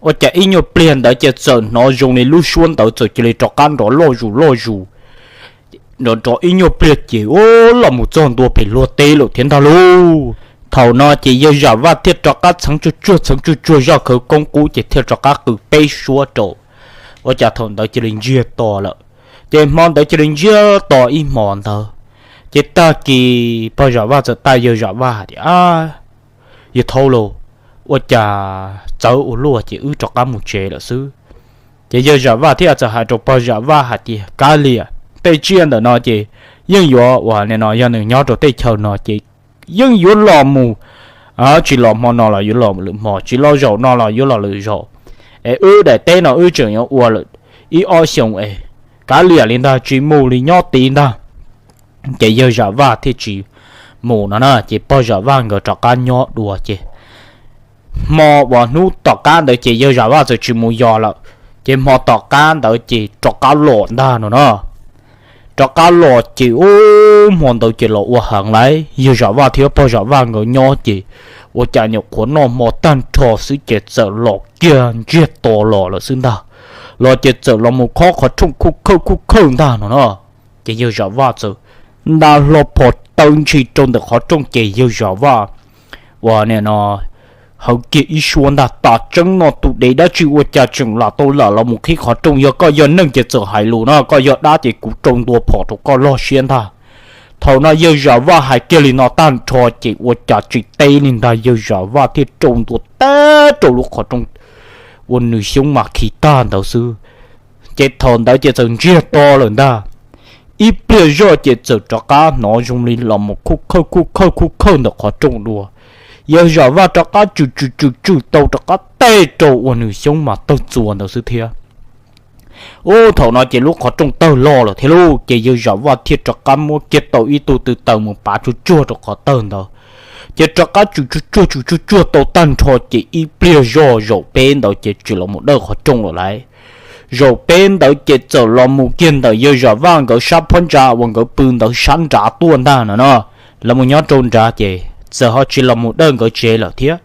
Ua cas ib nyuag pliag ntawd ces txawm hnov zoo li lub suab ntawd txawm cia li rov qab nrov loj zus loj zus. Nrov nrov ib nyuag pliag ces los mus txog ntua pem luag teb lawm thiab ntag lauj. Thaum no ces yawg Zam Vaj thiaj rov qab txheev tsuag tsuag txheev tsuag tsuag zaj khawv koob qub ces thiaj rov qab qw peb suab rau. Ua cas thaum ntawd cia li ntsiag to lawm. Ces hmo ntawd cia li ntsiag to ib hmo ntawd. Ces tag kis pog Zam Vaj txawm teb yawg Zam Vaj hais tias, yawg thaub lauj, ua cas txawv ua luaj ces wb rov qab mus tsev lawm xwb. Ces yawg Zam Vaj thiaj txawm hais rau pog Zam Vaj hais tias kav liam, tej tsiaj ntawm no ces yeej yuav uas nim no yog nws nyob rau tej chaw no ces yeej yuav los mus, tsis los hmo no los yuav los lwm hmo, tsis los zaum no los yuav los lwm zaum. Es wb daim teb no wb tseem yuav ua lawm ib ob xyoos es kav liam li ntag, tsis mus li, nyob tid ntag. Ces yawg Zam Vaj thiaj tsis mus no na, ces pog Zam Vaj nkawd rov qab nyob dua ces hmo uas hnub tom qab ntawd ces yawg Zam Vaj txawm tsis mus yos lawm. Ces hmo tom qab ntawd ces rov qab los ntag no na. Rov qab los ces ub, hmo ntawd ces los ua heev lawm, yawg Zam Vaj thiab pog Zam Vaj nkawd nyob ces ua cas nyuam qhuav noj hmo tag nrho xwb ces txawm los kiag ntsiag to los lawm xwb ntag. Los ces txawm los mus khob qhov rooj khuj khawj khuj khawj ntag no na. Ces yawg Zam Vaj txawm nta hlo phom taw ntshis rau ntawm qhov rooj ces yawg Zam Vaj uas nim no hawv kiag ib suab ntag, tas tseeb no tus dev dab tsi ua cas tseem lam tau lam los mus qhib qhov rooj, yog koj yog neeg ces txawm hais lus no, koj yog dab ces kuv rau ntua phom rau koj loj siab ntag. Thaum no yawg Zam Vaj hais kiag li no tag nrho ces ua cas tsis teb li ntag, yawg Zam Vaj thiaj rau ntua tag rau lub qhov rooj uas nws xyoob mas khi tag ntawd xwb. Ces thaum ntawd ces txawm ntsiag to lawm ntag. Ib pliag zoj ces txawm rov qab hnov zoo li los mus khuj khawj khuj khawj khuj khawj ntawm qhov rooj dua. Yawg Zam Vaj rov qab tswm tswm tswm tswm tau rov qab tej rau uas nws xyoob mas tawg txuas ntawd xwb thiab. Ub, thaum no ces lub qhov rooj tawg loj lawm thiab lauj, ces yawg Zam Vaj thiaj rov qab muab kiag tau ib tug tw taws mus pav tsuag tsuag rau qhov tawg ntawd. Ces rov qab tswm tsuag tsuag tswm tsuag tsuag tau tag nrho ces ib pliag zoj zaum peb ntawd ces tsis los mus dawj qhov rooj lawm lauj. Zaum peb ntawd ces txawm los mus kiag ntawm yawg Zam Vaj nkawd sab phab ntsa uas nkawd pw ntawd sab nrad tuaj ntag no no. Los mus nyob rau nrad ces txawm ho tsis los mus dawj nkawd tsev lawm thiab,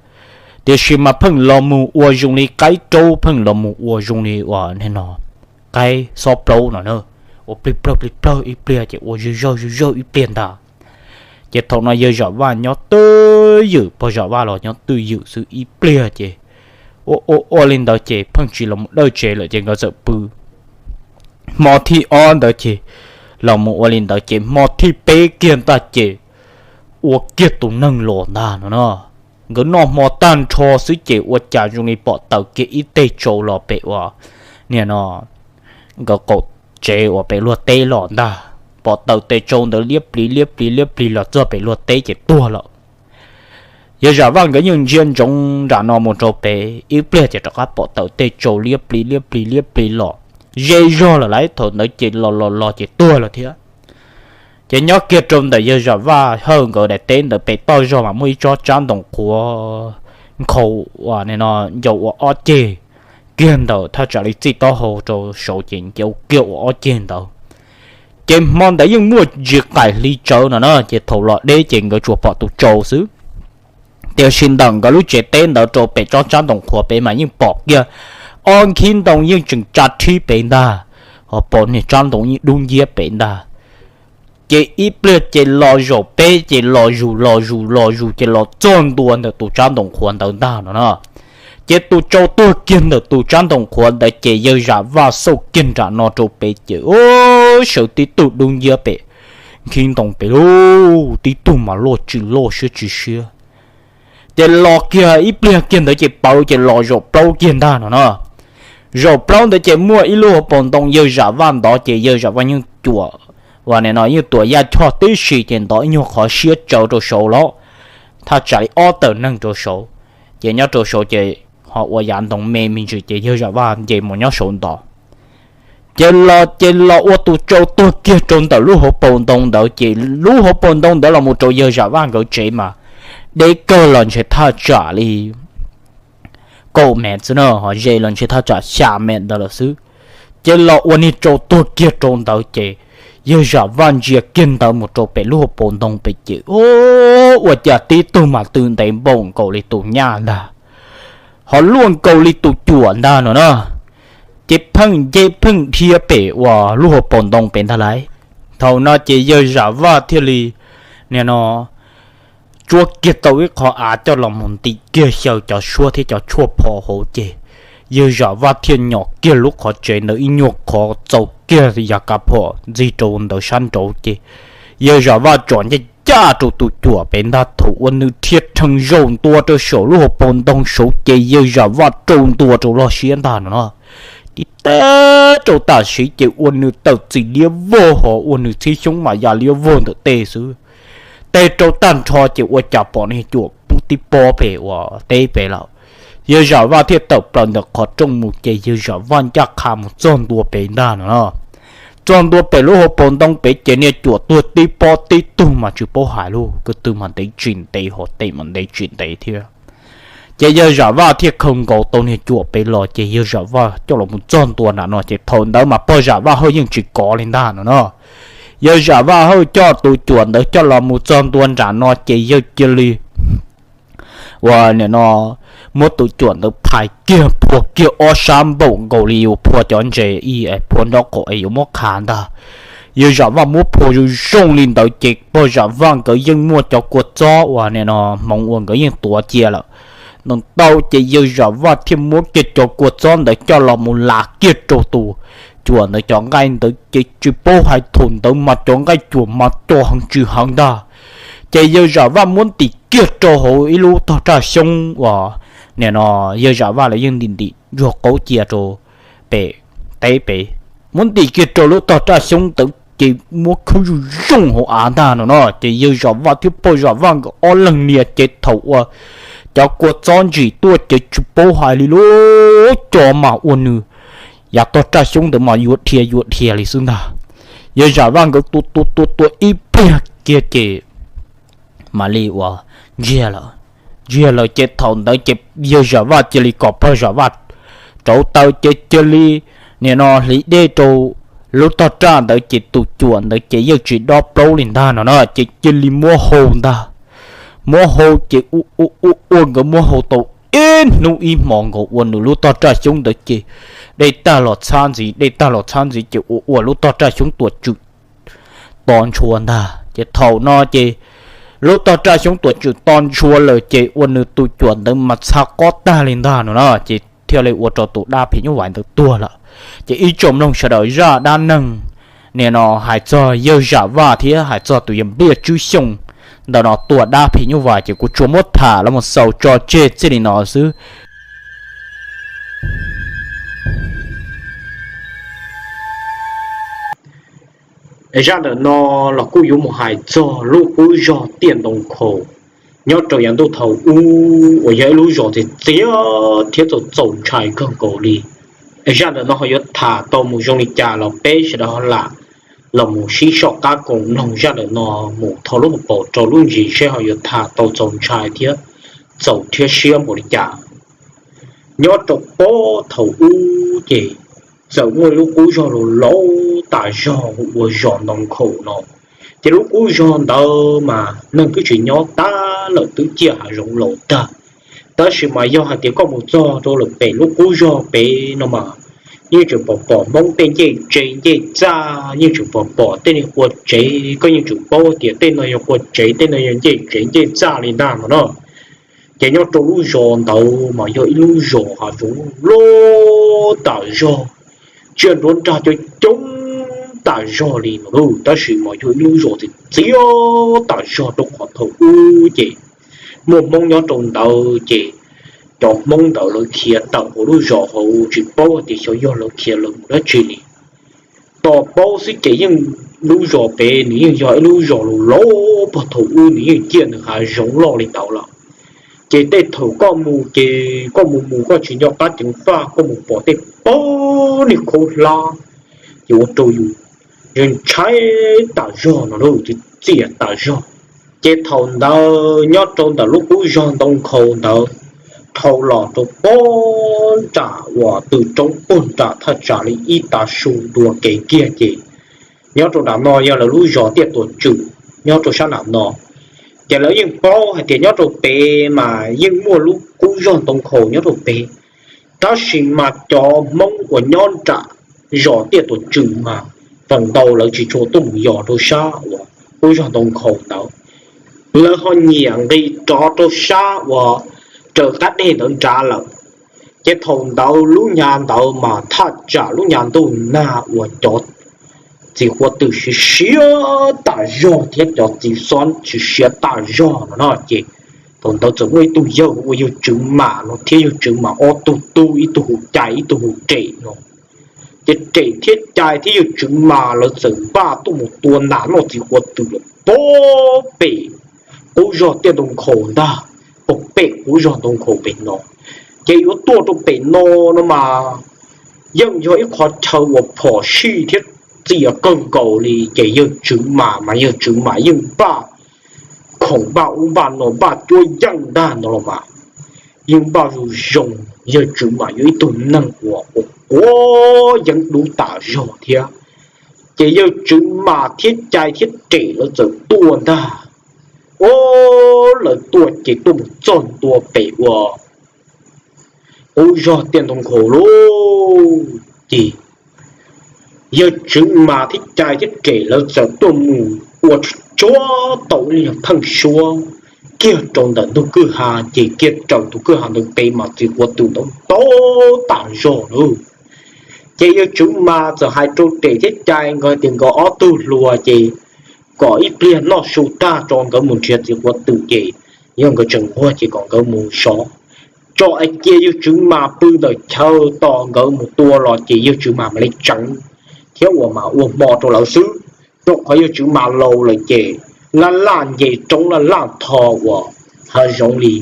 tiam sis mas pheej los mus ua zoo li qaib raub, pheej los mus ua zoo li uas no qaib xob plaub no na, ua plig plawg plig plawg ib pliag ces ua zig zawg zig zawg ib pliag ntag. Ces thaum no yawg Zam Vaj nyob twj ywm, pog Zam Vaj los nyob twj ywm xwb ib pliag ces ua ua ua li ntawd ces pheej tsis los mus dawj tsev lawm ces nkawd txawm pw. Hmo thib ob ntawd ces los mus ua li ntawd ces hmo thib peb kiag ntag ces ua kiag tus neeg los ntag no no. Nkawd noj hmo tag nrho xwb ces ua cas zoo li pom tawm kiag ib teg tsau los pem uas nim no nkawd qaum tsev uas pem luag teb los ntag. Pom tawm tes tsau ntawd liab pliv liab pliv liab pliv los txog pem luag teb ces tuag lawm. Yawg Zam Vaj nkawd yeej ntsia ntsoov nram no mus rau pem ib pliag ces rov qab pom tawm tej tsau liab pliv liab pliv liab pliv los ze zog lawm lauj, thaum ntawd ces los los los ces tuag lawm thiab. Ces nyob kiag rau ntawm yawg Zam Vaj Hawj nkawd daim teb ntawd pem toj zog mas muaj ib tsob tsab ntoo qhuav nkhaus uas no ncau ua ob ceg kiag ntawm thaj tsam li txij taub hau rau saud ces ncau kiag ua ob ceg ntawd. Ces hmo ntawd yeej muaj ntsis qaim hli tsawv no na, ces thaum los deb ces nkawd tsuas pom tus tsau xwb. Tiam sis ntawm nkawd lub tsev teb ntawd rau pem tsob tsab ntoo qhuav pem mas yeej pom kiag ob nkhib ntoo yeej tseem tsa rhib pem ntag, ho pom niag tsab ntoo yeej dub nciab pem ntag. Ces ib pliag ces los zaum peb ces los zus los zus los zus ces los txog ntua ntawm tus tsab ntoo qhuav ntawd ntag no na. Ces tus tsau tuag kiag ntawm tus tsab ntoo qhuav ntawd ces yawg Zam Vaj xauj kiag nram no rau pem ces ub, sawv tib tug dub nciab pem nkhib ntoo pem lauj, tib tug mas loj tsis loj siab tsis siab. Ces los kiag ib pliag kiag ntawd ces pawv ces los zaum plaub kiag ntag no na. Zaum plaub ntawd ces muaj ib lub hauv paus ntoo yawg Zam Vaj ntov ces yawg Zam Vaj yeej cuam, uas nim no yeej tuam yaj choj tib si ces ntov ib nyuag qhov siab tsawv rau saud los thaj tsam li ob tawm neeg rau saud. Ces nyob rau saud ces ho ua yav ntoo me me ntsis ces yawg Zam Vaj nce mus nyob saud ntov. Ces los ces los ua tus tsau tuag kiag rau ntawm lub hauv paus ntoo ntawd ces lub hauv paus ntoo ntawd los mus rau yawg Zam Vaj nkawd tsev mas deb kawg los ntshe thaj tsam li kaum mev xwb na, ho ze los ntshe thaj tsam xya mev ntawd lawm xwb. Ces los ua niag tsau tuag kiag rau ntawd ces yawg Zam Vaj ntsia kiag ntawd mus rau pem lub hauv paus ntoo pem ces ua cas tib tug mas tw ntev npaum nkaus li tus nyaj ntag, ho luaj nkaus li tus cuam ntag no na. Ces pheej nce pheej dhia pem uas lub hauv paus ntoo pem ntag lauj. Thaum no ces yawg Zam Vaj thiaj li nim no tsuab kiag tau ib qho av coj los mus ntim kiag xyaw cov suab thiab cov tshuaj pho hauv ces yawg Zam Vaj thiaj nyom kiag lub qhov tsev ntawd ib nyuag qhov txaus kiag yav kav phom ntxig rau ntawd sab nraud ces yawg Zam Vaj tsom ncaj ncaj rau tus cuam pem ntag. Thaum uas nws dhia rhees zaum ntua rau saum lub hauv paus ntoo saud ces yawg Zam Vaj raug ntua rau lub siab ntag no na. Tib teg rau tam sim ces ua nws tawm txim liab vog ho ua nws txhib xyoob mas ya liab vog ntawm tej xwb. Teg rau tag nrho ces ua cas pom niag cuam pub tib pob pem uas teb pem lawm. Yawg Zam Vaj thiaj tawm plaws ntawm qhov rooj mus ces yawg Zam Vaj ncaj qha mus txog ntua pem ntag no na. Txog ntua pem lub hauv paus ntoo pem ces niag cuam tuag tib pob tib tug mas tsis paub hais lus, ko tw mas ntev tsis ntev ho tej mas ntev tsis ntev thiab. Ces yawg Zam Vaj thiaj khaws nkaus tau niag cuam pem los ces yawg Zam Vaj coj los mus txog ntua nram no ces thaum ntawd mas pog Zam Vaj Hawj yeej tsis kov li ntag no na. Yawg Zam Vaj Hawj coj tus cuam ntawd coj los mus txog ntua nram no ces yawg cia li uas nim no muab tus cuam ntawd phais kiag phua kiag ob sab npaum nkaus li yus phua cov ntses ib phua nraub qaum es yuav muab qha ntag. Yawg Zam Vaj muab phua zoo zoo li ntawd ces pog Zam Vaj nkawd yeej muaj cov kua txob uas nim no hmoov uas nkawd yeej tuav cia lawm ntau ntau ces yawg Zam Vaj thiaj muab kiag cov kua txob ntawd coj los mus las kiag rau tus cuam ntawd cov nqaij ntawd ces tsis paub hais thaum ntawd mas cov nqaij cuam mas co heev tsis heev ntag. Ces yawg Zam Vaj muab ntim kiag rau hauv ib lub tog raj xyoob uas nim no yawg Zam Vaj lawv yeej ntim ntim ntsuag qaub cia rau pem teb pem, muab ntim kiag rau lub tog raj xyoob ntawd ces muab khawb zoo zoo hauv av ntag no no. Ces yawg Zam Vaj thiab pog Zam Vaj nkawd ob leeg nias ces thaum uas cov kua txob ntsim tuaj ces tsis paub hais li lub co mas ua nws yav tog raj xyoob ntawd mas yuav dhia yuav dhia li xwb ntag. Yawg Zam Vaj nkawd tua tua tua tua ib pliag kiag ces mam li uas ntsiag lawm. Ntsiag lawm ces thaum ntawd ces yawg Zam Vaj cia li kom pog Zam Vaj rauv taws ces cia li nim no hliv dej rau lub tog raj ntawd ces tus cuam ntawd ces yeej tsis dob plaub li ntag no na, ces cia li muab hau ntag. Muab hau ces ua ua ua nkawd muab hau tau ib hnub ib hmo nkaus ua nws lub tog raj xyoob ntawd ces dej tag los txhab ntxiv, dej tag los txhab ntxiv ces ua ua lub tog raj xyoob tuam tswm to ntshua ntag. Ces thaum no ces lub tog raj xyoob tuam tswm to ntshua lawm ces ua nws tus cuam ntawd mas txha qob tag li ntag no na, ces thiaj li ua rau tus dab phim nyuj vais ntawd tuag lawm. Ces ib tsoom mloog sawv daws zaj dab neeg nim no hais txog yawg Zam Vaj thiab hais txog tus yawg Npliaj Tswb Xyooj ntawm no tua dab phim nyuj vais ces kuv tsuas muab tham los mus xaus tso tseg txij li no xwb. Zaj ntawm no los kuj yuav mus hais txog lub qub zog Tiaj Ntoo Nkhaus nyob rau yav ntuj thaum ub uas yog ib lub zos txias txias thiab txaus txaus ntshai kawg nkaus li. Zaj ntawm no ho yuav tham tau mus zoo li cas los peb sawv daws ho lam los mus sib soj qab koom mloog zaj ntawm no mus thov lub hauv paus rau lub ntsis seb ho yuav tham tau txaus ntshai thiab txaus rhiab siab npaum li cas. Nyob rau pob thaum ub ces txawm muaj ib lub qub zog laus laus tas zog hu ua zos Ntoo Nkhaus no. Ces lub qub zog ntawd mas neeg twb tsis nyob tab lawm, twb ciaj hav zoov laus tag. Tab sis mas yog hais tias koj mus txog rau lawm pem lub qub zog pem no mas yeej tseem pom pom Hmoob tej ncej tsev ncej txaj, yeej tseem pom pom tej niag qua tsev, koj yeej tseem paub tias tej no yog qua tsev, tej no yog ncej tsev ncej txaj li ntag no na. Ces nyob rau lub zos ntawd mas yog ib lub zos hav zoov loj tas zog, tsiaj nruab nrag coob coob tas zog li no lauj. Tab sis mas yog ib lub zos txias txias tas zog rau qhov thaum ub ces muaj Hmoob nyob rau ntawd ces cov Hmoob ntawd lawv khiav tawm hauv lub zos hauv tsis paub hais tias xyov yog lawv khiav lawv mus dab tsi li. Tos paub xwb ces yeej lub zos pem nws yeej yog ib lub zos laus laus puag thaum ub, nws yeej ciaj nws hav zoov loj li ntawd lawm. Ces tej thaum koj mus ces koj mus mus koj tsis nco qab ceev faj, koj mus pom tej pob niag khaub hlab ces ua rau yus ntshai tas zog no lauj, txias tas zog. Ces thaum ntawd nyob rau ntawm lub qub zog Ntoo Nkhaus ntawd dhau los rau pob nram uas tw roob puag nram thaj tsam li ib tav su dua kev kiag ces nyob rau nram no yog lawv lub zos Tiaj Tuam Tswm nyob rau sab nram no. Ces lawv yeej paub hais tias nyob rau pem mas yeej muaj lub qub zog Ntoo Nkhaus nyob rau pem, tab sis mas cov Hmoob uas nyob nram zos Tiaj Tuam Tswm mas feem ntau lawv tsis tshua tuaj mus yos rau sab uas qub zog Ntoo Nkhaus ntawd. Lawv ho nyiam nqis rov rau sab uas raws qab deg ntawd nrad lawm. Ces thaum ntawd lub nyab ntawd mas thaj tsam lub nyab ntuj nag uas cov txiv huab tw siav siav tas zog thiab cov txiv xob siav siav tas zog no no ces thaum ntawd txawm muaj ib tug yawg ua yawg Tswv Mam no thiab yawg Tswv Mam ob tug tub, ib tug hu Cai ib tug hu Rem no. Ces Rem thiab Cai thiab yawg Tswv Mam lawv txawm npaj tuaj mus tua nas noj txiv huab tw lawm pob pem qub zog Tiaj Ntoo Nkhaus ntag, pob pem qub zog Ntoo Nkhaus pem no. Ces yuav tuaj rau pem no no mas yeej yog ib qhov chaw uas phom sij thiab txias kawg nkaus li. Ces yawg Tswv Mam mas yawg Tswv Mam yeej npaj khoom npaj ub npaj no npaj cuab yeej ntag no los mas yeej npaj zoo zoo. Yawg Tswv Mam yog ib tug neeg uas quav yeeb dub tas zog thiab. Ces yawg Tswv Mam thiab Cai thiab Rem lawv txawm tuaj ntag. Ub, lawv tuaj ces tuaj mus txog ntua pem uas qub zog Tiaj Ntoo Nkhaus lauj. Ces yawg Tswv Mas thiab Cai thiab Rem lawv txawm tuaj mus ua tsuag tau ib lub pheej suab kiag rau ntawm ntug kwj ha, ces kiag raws tus kwj ha ntawd pem mas txiv huab tw ntau ntau tas zog lawm. Ces yawg Tswv Mas txawm hais rau Rem thiab Cai nkawd tias nkawd ob tug hluas ces kom ib pliag noj su tag tso nkawd mus nrhiav txiv huab tw ces yog nkawd tseem nquag ces kom nkawd mus sov tso es cia yawg Tswv Mas pw ntawm chaw tos nkawd mus tua los ces yawg Tswv Mas mam li tseev thiab uas mas ua hmo rau lawv xwb. rau qhov yawg Tswv Mas laus lawm ces laj laj nce roob laj laj tho uas hav zoov li.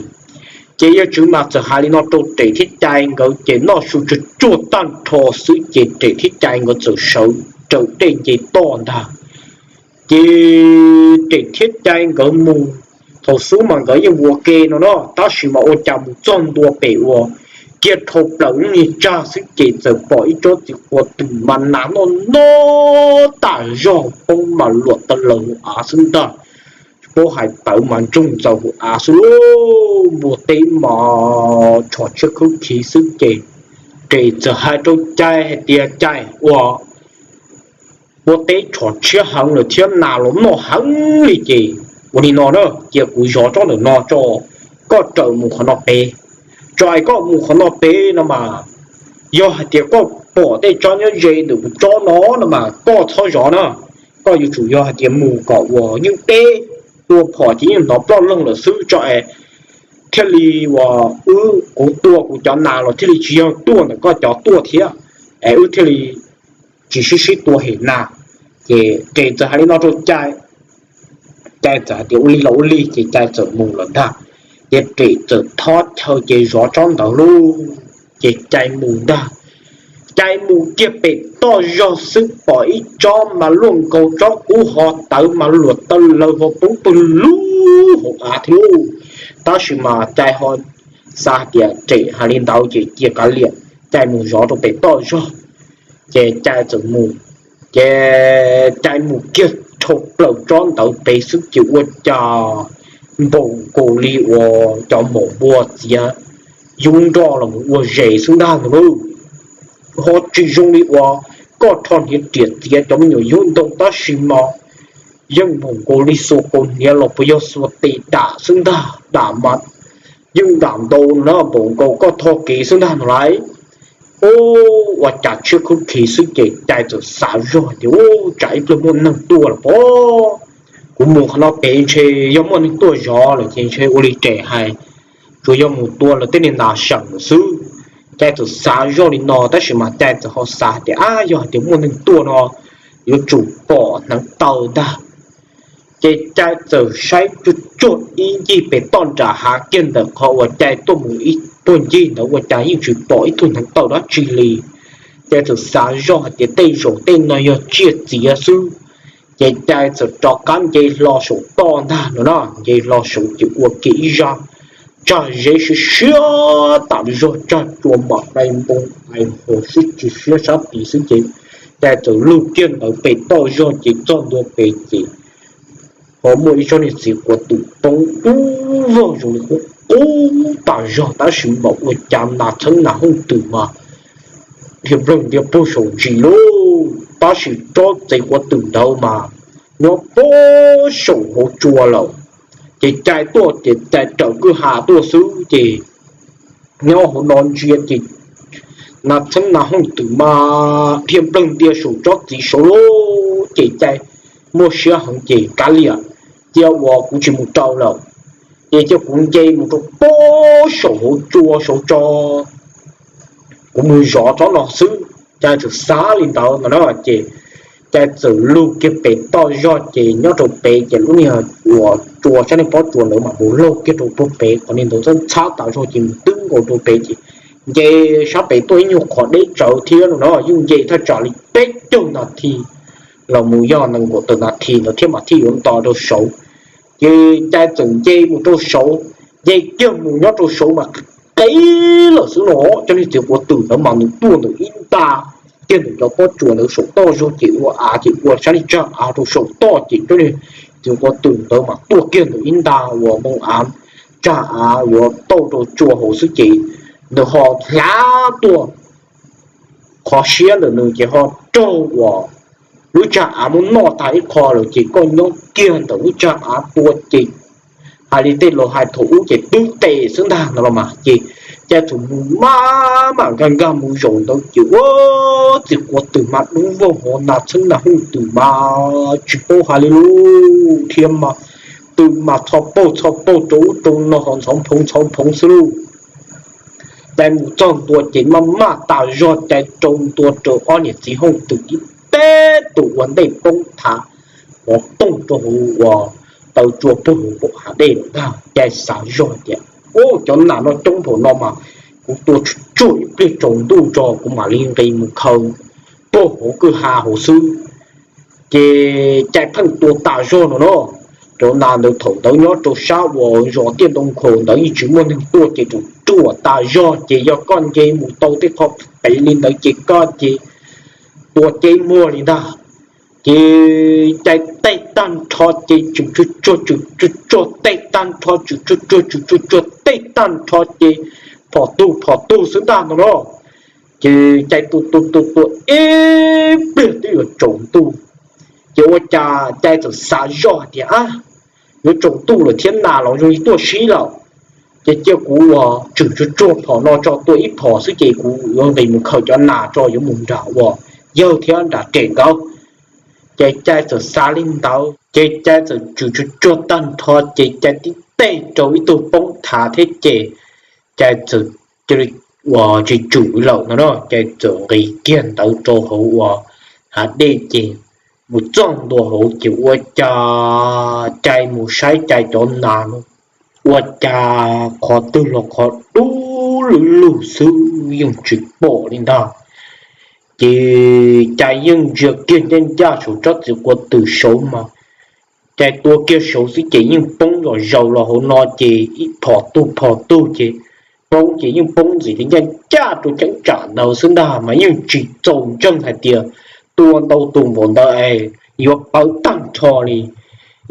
Ces yawg Tswv Mas txawm hais li no rau Rem thiab Cai nkawd ces noj su tsuag tsuag tag nrho xwb ces Rem thiab Cai nkawd txawm sawv raws dej nce toj ntag. Ces Rem thiab Cai nkawd mus, thaum xub mas nkawd yeej ua ke no na, tab sis mas ua cas mus txog ntua pem uas kiag dhau plaws lub niag tsag xwb ces txawm pom ib tsob txiv quav twm mas nas noj noj tas zog poob mas luam taw laws hauv av xwb ntag. Tsis paub hais tawv mas ntsoog ntxaws hauv av xwb lauj. Npua teb mas tshos tshiab khawb khiv xwb ces Rem txawm hais rau Cai hais tias, Cai, ua npua teb tshos tshiab heev lawm thiab nas los noj heev li ces ua li no na, cia kuv zov tsob ntawm no tso, koj raws mus qhov no pem. Tso es koj mus qhov no pem no mas, yog hais tias koj pom tej tsob nyob ze ntawm kuv tsob no no mas koj txhob zov na, koj yuav tsum yog hais tias mus kom uas yeej deb, tua phom ces yeej hnov ploj loog lawm xwb tso es thiaj li uas wb, kuv tua kuv cov nas los thiaj li tsis yog tuaj ntawm koj cov tuaj thiab, es wb thiaj li tsis sib sib tua hem nas. Ces Rem txawm hais li no rau Cai, Cai txawm hais tias ua li los ua li ces Cai txawm mus lawm ntag. Ces Rem txawm thob chaw ces zov tsob ntawd lauj, ces Cai mus ntag. Cai mus kiag pem toj zog xwb pom ib tsob mas luaj nkaus tsob qub ho tawv mas luam taw laws ho poob pawg lug hauv av thiab lauj. Tab sis mas Cai ho xav hais tias Rem hais li ntawd ces cia kav liam, Cai mus zov rau pem toj zog. Ces Cai txawm mus, ces Cai mus kiag dhau plaws tsob ntawd pem xwb ces ua cas npaum nkaus li uas cov maum npua txiav yub nroj los mus ua zes xwb ntag ntag lauj. Ho tsis zoo li uas koj rho hniav riam txiav cov me nyuam yub ntoo tab sis mas yeej npaum nkaus li xuas kaus hniav los puas yog xuas tes dam xwb ntag, dam mas yeej dam ntau na, npaum nkaus koj tho kev xwb ntag no lauj. Ua cas tshiab khub khi xwb ces Cai txawm xav zog tias, Ub, tsam ib pliag muaj neeg tuaj lawm pob. Kuv mus qhov no pem ntshe yog muaj neeg tuaj zov lawm ces ntshe ua li Rem hais, tsuas yog mus tua lawv tej niag nas seem lawm xwb. Cai txawm xav zoj li no tab sis mas Cai txawm ho xav tias, Ab, yog hais tias muaj neeg tuaj no yuav tsum pom hneev taw ntag. Ces Cai txawm saib tsuag tsuag ib ncig pem toj nram hav kiag ntawm qhov uas Cai tuaj mus ib puag ncig ntawd ua cas yeej tsis pom ib tug hneev taw dab tsi li. Cai txawm xav zoj hais tias tej zaum tej no yog tsiaj txiav xwb. Ces Cai txawm rov qab nce hlo saum toj ntag no na, nce hlo saud ces ua kiag ib zaj tsag zeb siab siab tas zog, tsag tsua mam dai npoo ais hos sib tsis siab sab tid xwb ces Cai txawm lug kiag ntawd pem toj zog ces txog ntua pem ces ho muaj ib tsob niag txiv quav twm poob dub vog zoo li qub qub tas zog tab sis mas ua cas nas txheeb nas hooj twm mas dhia nplawg ntia puag saum ntsis lauj. Tab sis tsob txiv quav twm ntawd mas nyob puag saum hauv tsua lawm. Ces Cai tuaj ces Cai raws kwj ha tuaj xwb ces nyob hauv no ntsia ces nas txheeb nas hooj twm mas dhia nplawg ntia saum tsob txiv saud lauj. Ces Cai muaj siab heev ces, Kav liam, cia uas kuv tsis mus rau lawm, ces cia kuv nce mus rau puag saum hauv tsua saud tso, kuv mus zov tsob no xwb. Cai txawm xav li ntawd no na ces Cai txawm lug kiag pem toj zog ces nyob rau pem ces lub niag uas tsua sab niag pob tsuas ntawd mas mus laug kiag rau puag pem qhov niag ntawd txhob ntxhab tas zog ces mus twb nkaus rau pem ces nce sab pem tuaj ib nyuag qhov deb tsawv thiab no na, yeej nce thaj tsam li peb caug nas this los mus yog nees nkaum tawm nas this ntawd thiab mas thiaj yuav nto rau saud. Ces Cai txawm nce mus rau saud, nce kiag mus nyob rau saud mas qe lawm xwb no, cov niag txiv quav twm ntawd mas nws tuaj ntawm ib nta kiag ntawm cov pob tsuas ntawd saum toj zog ces ua av ces ua sab niag tsag av rau saum toj ces cov niag txiv quav twm ntawd mas tuaj kiag ntawm ib nta uas npoo av tsag av yuav tauj rau tsua hauv xwb ces nws ho hlav tuaj qhov siab ntawm nws ces ho raug uas lub tsag av muab noj tag ib qho lawm ces koj nyob kiag ntawm lub tsag av tua ces hais li tej laus hais thaum ub ces twb tes xwb ntag no los mas ces Cai txawm mus maj mam nkag nkag mus zaum ntawd ces ua txiv quav twm mas dub vog hov nas txheeb nas hooj twm mas tsis paub hais li lub thiab mas twm mas txho paug txho paug rau ub rau no ho ntxhov nphoov ntxhov nphoov xwb lauj. Cai mus txog ntua ces maj maj tas zog Cai rau ntua rau ob niam txiv hooj twm ib teb tus ua ntej poob thav hov tooj rau hauv uas taw tsua puag hauv hav dej lawm ntag. Cai xav zog tias, Ub, cov nas no coob npaum no mas kuv tua tsuag tsuag ib pliag tsaus ntuj tso kuv mam li nqis mus khaws puag hauv kwj ha hauv xwb. Ces Cai pheej tua tas zog no no. Cov nas ntawd thaum ntawd nyob rau sab uas zos Tiaj Ntoo Nkhaus ntawd yeej tsis muaj neeg tuaj ces ruam ruam tas zog ces yog koj nce mus tau tej qho pem li ntawd ces koj ces tua ceb muag li ntag. Ces Cai tej tag nrho ces tswm tsuag tsuag tswm tsuag tsuag tej tag nrho tswm tsuag tsuag tswm tsuag tsuag tej tag nrho ces phom tug phom tug xwb ntag no no. Ces Cai tua tua tua tua ib pliag twb yuav tsaus ntuj. Ces ua cas Cai txawm xav zoj hais tias, Ab, yuav tsaus ntuj lawm thiab nas los zoo li tuaj sib lawm. Ces cia kuv uas tswm tsuag tsuag phom no tso tua ib phom xwb ces kuv yuav nqis mus khaws cov nas tso yuav mus nram uas yawg thiab nram kem nkawd. Ces Cai txawm xav li ntawd ces Cai txawm tswm tsuag tsuag tag nrho ces Cai tib teg rau ib tug poob thav thiab ces Cai txawm cia li uas tsis tswm lawm no no, Cai txawm nqis kiag ntawd rau hauv uas hav dej ces mus txog ntua hauv ces ua cas Cai mus saib Cai cov nas no ua cas qhov twg los qhov dub lug lug xwb yeej tsis pom li ntag. Ces Cai yeej ntsia kiag ncaj ncaj saum tsob txiv quav twm saud mas Cai tua kiag saud xwb ces yeej poob zom zaws los hauv no ces ib phom tug phom tug ces poob ces yeej poob ntxim li ncaj ncaj rau cheeb tsam ntawd xwb ntag mas yeej tsis txaus ntseeg hais tias tua ntau tus npaum ntawd es yuav pawv tag nrho li,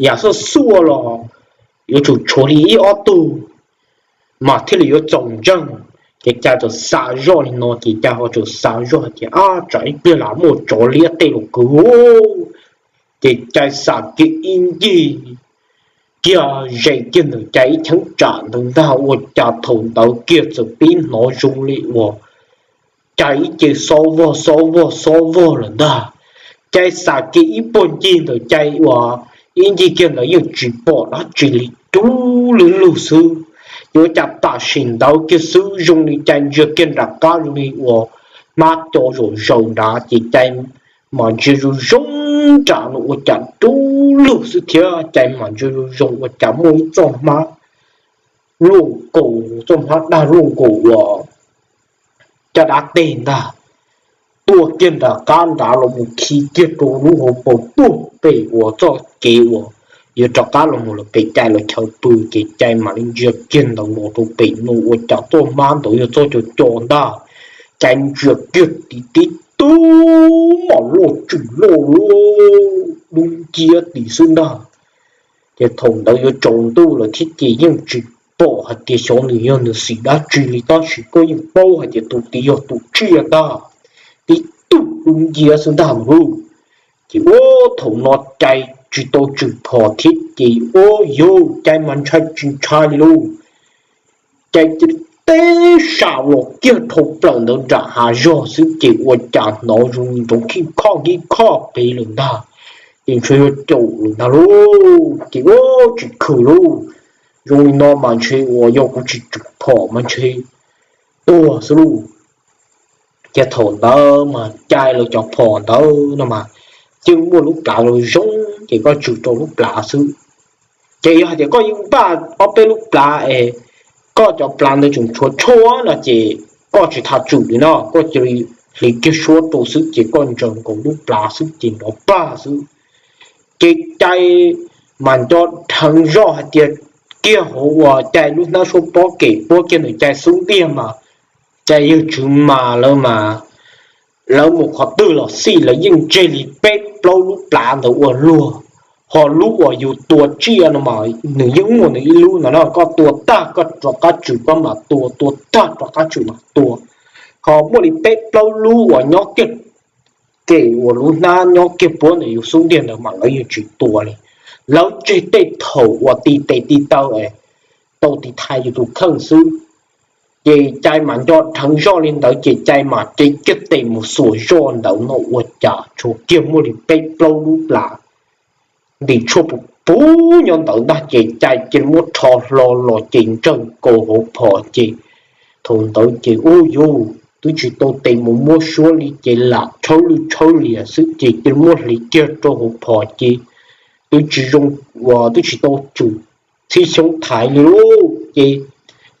yam xuaj xuaj los yuav tsum tshuav li ib ob tug mas thiaj li yuav txaus ntseeg. Ces Cai txawm xav zoj li no ces Cai ho txawm xav zoj hais tias, Ab, tsam ib pliag lam muaj tsov liab tej los kwv. Ces Cai xav kiag ib ncig kiag ze kiag ntawm Cai ib cheeb tsam ntawd ntag ua cas thaum ntawd kiag txawm pib hnov zoo li uas Cai ib ce xob vog xob vog xob vog lawm ntag. Cai xav kiag ib puag ncig ntawm Cai uas ib ncig kiag ntawd yeej tsis pom dab tsi li, dub lug lug xwb. Ces ua cas tam sim ntawd kiag xwb zoo li Cai ntsia kiag nram qab zoo li uas hmab co zom zaws nrad ces Cai mam ntsia zoo zoo nram no ua cas dub lug xwb thiab Cai mam ntsia zoo zoo ua cas muaj ib txoj hmab luaj nkaus, txoj hmab dag luaj nkaus uas caj dab teg ntag. Tuaj kiag nram qab nrad los mus khi kiag rau lub hauv paus tuaj pem uas txoj kev uas yuav rov qab los mus lawm pem Cai lawv chaw pw ces Cai mam li ntsia kiag ntawd los rau pem no ua cas txoj hmab ntawd yog txoj co co ntag. Cai ntsia kiag tim tib tug mam loj tswm loj lub nciab tim xwb ntag. Ces thaum ntawd yuav tsaus ntuj lawm thiab ces yeej tsis pom hais tias xyov nws yog nws xim dab tsi li tab sis koj yeej paub hais tias tus tid yog tus tsiaj ntag, tib tug dub nciab xwb ntag lauj. Ces ua thaum no Cai tsis tau tswm phom thiab ces ua yog Cai mas ntshai tsis ntshai li lauj. Cai cia li teb sam los kiag dhau plaws ntawd nram hav zog xwb ces ua cas hnov zoo nrov khib khob khib khob pem lawm ntag. Ces ntshe yuav caum lawm ntag lauj. Ces ua tsis khwm lauj, zoo li no mas ntshe uas yog kuv tsis tswm phom mas ntshe tuag xwb lauj. Ces thaum ntawd mas Cai lawv cov phom ntawd no mas yeej muaj lub plhav zoo zoo ces koj tswm rau lub plhav xwb. Ces yog hais tias koj yeej npaj ob peb lub plhav es koj cov plhav ntawd tseem tshuav tshuaj no ces koj tsis tas tswm li no, koj cia li hliv kiag suab rau xwb ces koj ntsaws nkaus lub plhav xwb ces nrov pag xwb. Ces Cai mas nco dheev zoj hais tias kiag hauv uas Cai lub hnab suab pob kem puab kiag ntawm Cai xub ntiag mas Cai yawg Tswv mas lawv mas lawv mus qhov twg los xij lawv yeej tseg li peb plaub lub plhav ntawd ua luag. Ho lub uas yus tua tsiaj no mas nws yeej muaj nws ib lub ntawd no, koj tua tag koj rov qab tswm koj mam tua, tua tag rov qab tswm mam tua. Ho muaj li peb plaub lub uas nyob kiag kem uas lub hnab nyob kiag puab ntawm yus xub ntiag ntawd mas lawv yeej tsis tua li. Lawv tseg tej thaum uas ti tes ti taw es tau tiv thaiv yus tus kheej xwb. Ces Cai mas nco dheev zoj li ntawd ces Cai mas cev kiag tes mus xuas zoj ntawd no ua cas tshuav kiag muaj li peb plaub lub plhav ntim tshuaj puv puv nyob ntawd ntag ces Cai cia li muab rho hlo los ces ntsaws kaus hauv phom ces thaum ntawd ces ub yus twb tsis tau tes mus muab suab li ces lam tshawb lwj tshawb liam xwb ces cia li muab hliv kiag rau hauv phom ces twb tsis zoo, uas twb tsis tau tsum txhib xyoob thaiv li lauj. Ces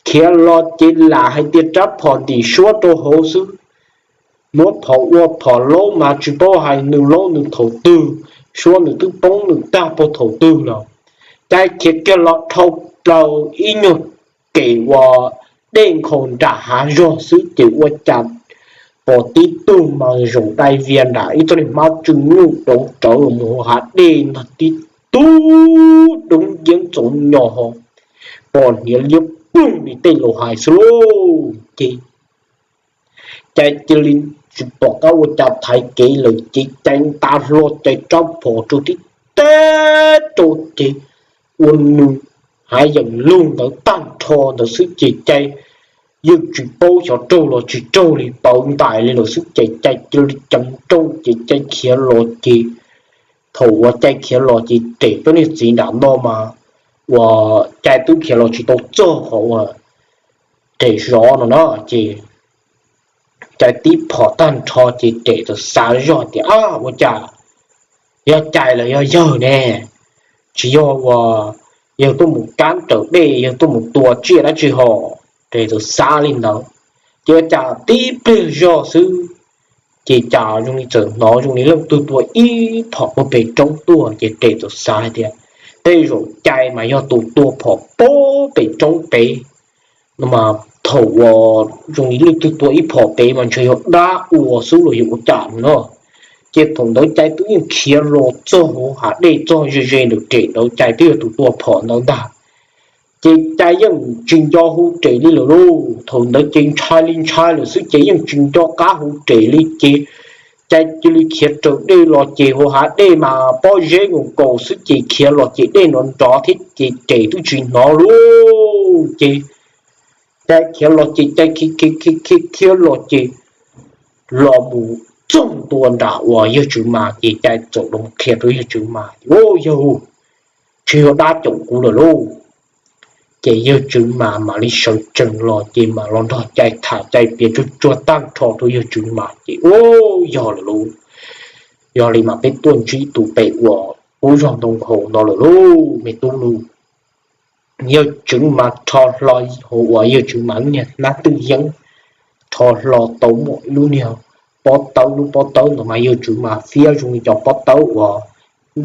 khiav los ces lam hais tias rab phom ntim suab rau hauv xwb, muab phom ua phom laub mas tsis paub hais nws laub nws thaum twg, suab nws twb poob nws tag puag thaum twg los. Cai khiav kiag los dhau plaws ib nyuag kem uas dej nkhaus nram hav zog xwb ces ua cas pom tib tug mas zaum dai vias nram ib txoj niag hmab tsw nyuj rauv rawv los mus hav dej ntag, tib tug dub nciab ntxoov nyos ho pom hniav liab ploog li tej laus hais xwb lauj. Ces Cai cia li tsis pom qab ua cas thaiv kev lawm ces Cai nta hlo Cai rab phom rau tib teb rau ces ua nws hav yeem lug ntawd tag nrho ntawd xwb ces Cai yeej tsis paub xyov raug los tsis raug li, pawv ntais li lawm xwb ces Cai cia li ceev nrooj ces Cai khiav los ces thaum uas Cai khiav los ces rem peb niag txiv nram no mas uas Cai twb khiav los tsis tau txog qhov uas rem zov no na ces Cai tib phom tag nrho ces rem txawm xav zoj tias, Ab, ua cas yog Cai los yog yawg ne? Tsis yog uas yawg tuaj mus kab raws dej, yawg tuaj mus tua tsiaj dab tsi hos? Rem txawm xav li ntawd, ces ua cas tib pliag zog xwb ces cas zoo li txawm hnov zoo li leej twg tua ib phom puag pem roob tuaj ces rem txawm xav hais tias, Tej zaum Cai mas yog tus tua phom puag pem roob pem no mas thaum uas zoo li leej twg tua ib phom pem mas ntshe yog dab ua xwb los yog ua cas no. Ces thaum ntawd Cai twb yeej khiav los txog hauv hav dej txog ze ze ntawm rem ntawd, Cai twb yog tus tua phom ntawd ntag. Ces Cai yeej tsis nco hu rem li lawm lauj, thaum ntawd ces ntshai li ntshai lawm xwb ces yeej tsis nco qab hu rem li ces Cai cia li khiav raws dej los ces hauv hav dej mas pob zeb nkaus nkaus xwb ces khiav los ces dej nrov nrov thiab ces rem twb tsis hnov lauj. Ces Cai khiav los ces Cai khiav khiav khiav khiav los ces los mus txog ntua nram uas yawg Tswv Mas ces Cai txawm los qhia rau yawg Tswv Mas, Au, yawg, tsis yog dab caum kuv lawm lauj. Ces yawg Tswv Mas mam li sawv tsees los ces mam los nrog Cai tham, Cai piav tsuag tsuag tag nrho rau yawg Tswv Mas ces, Au, yog lawm lauj, yog li mas peb tuaj ntsib tus pem uas qub zog ntoo haus no lawm lauj me tub lauj. Yawg Tswv Mas rho hlo hauv uas yawg Tswv Mas lub niag hnab twj yeeb, rho hlo tau muaj ib lub niag pob tawb, lub pob tawb ntawd mas yawg Tswv Mas fiab zoo li cov pob tawb uas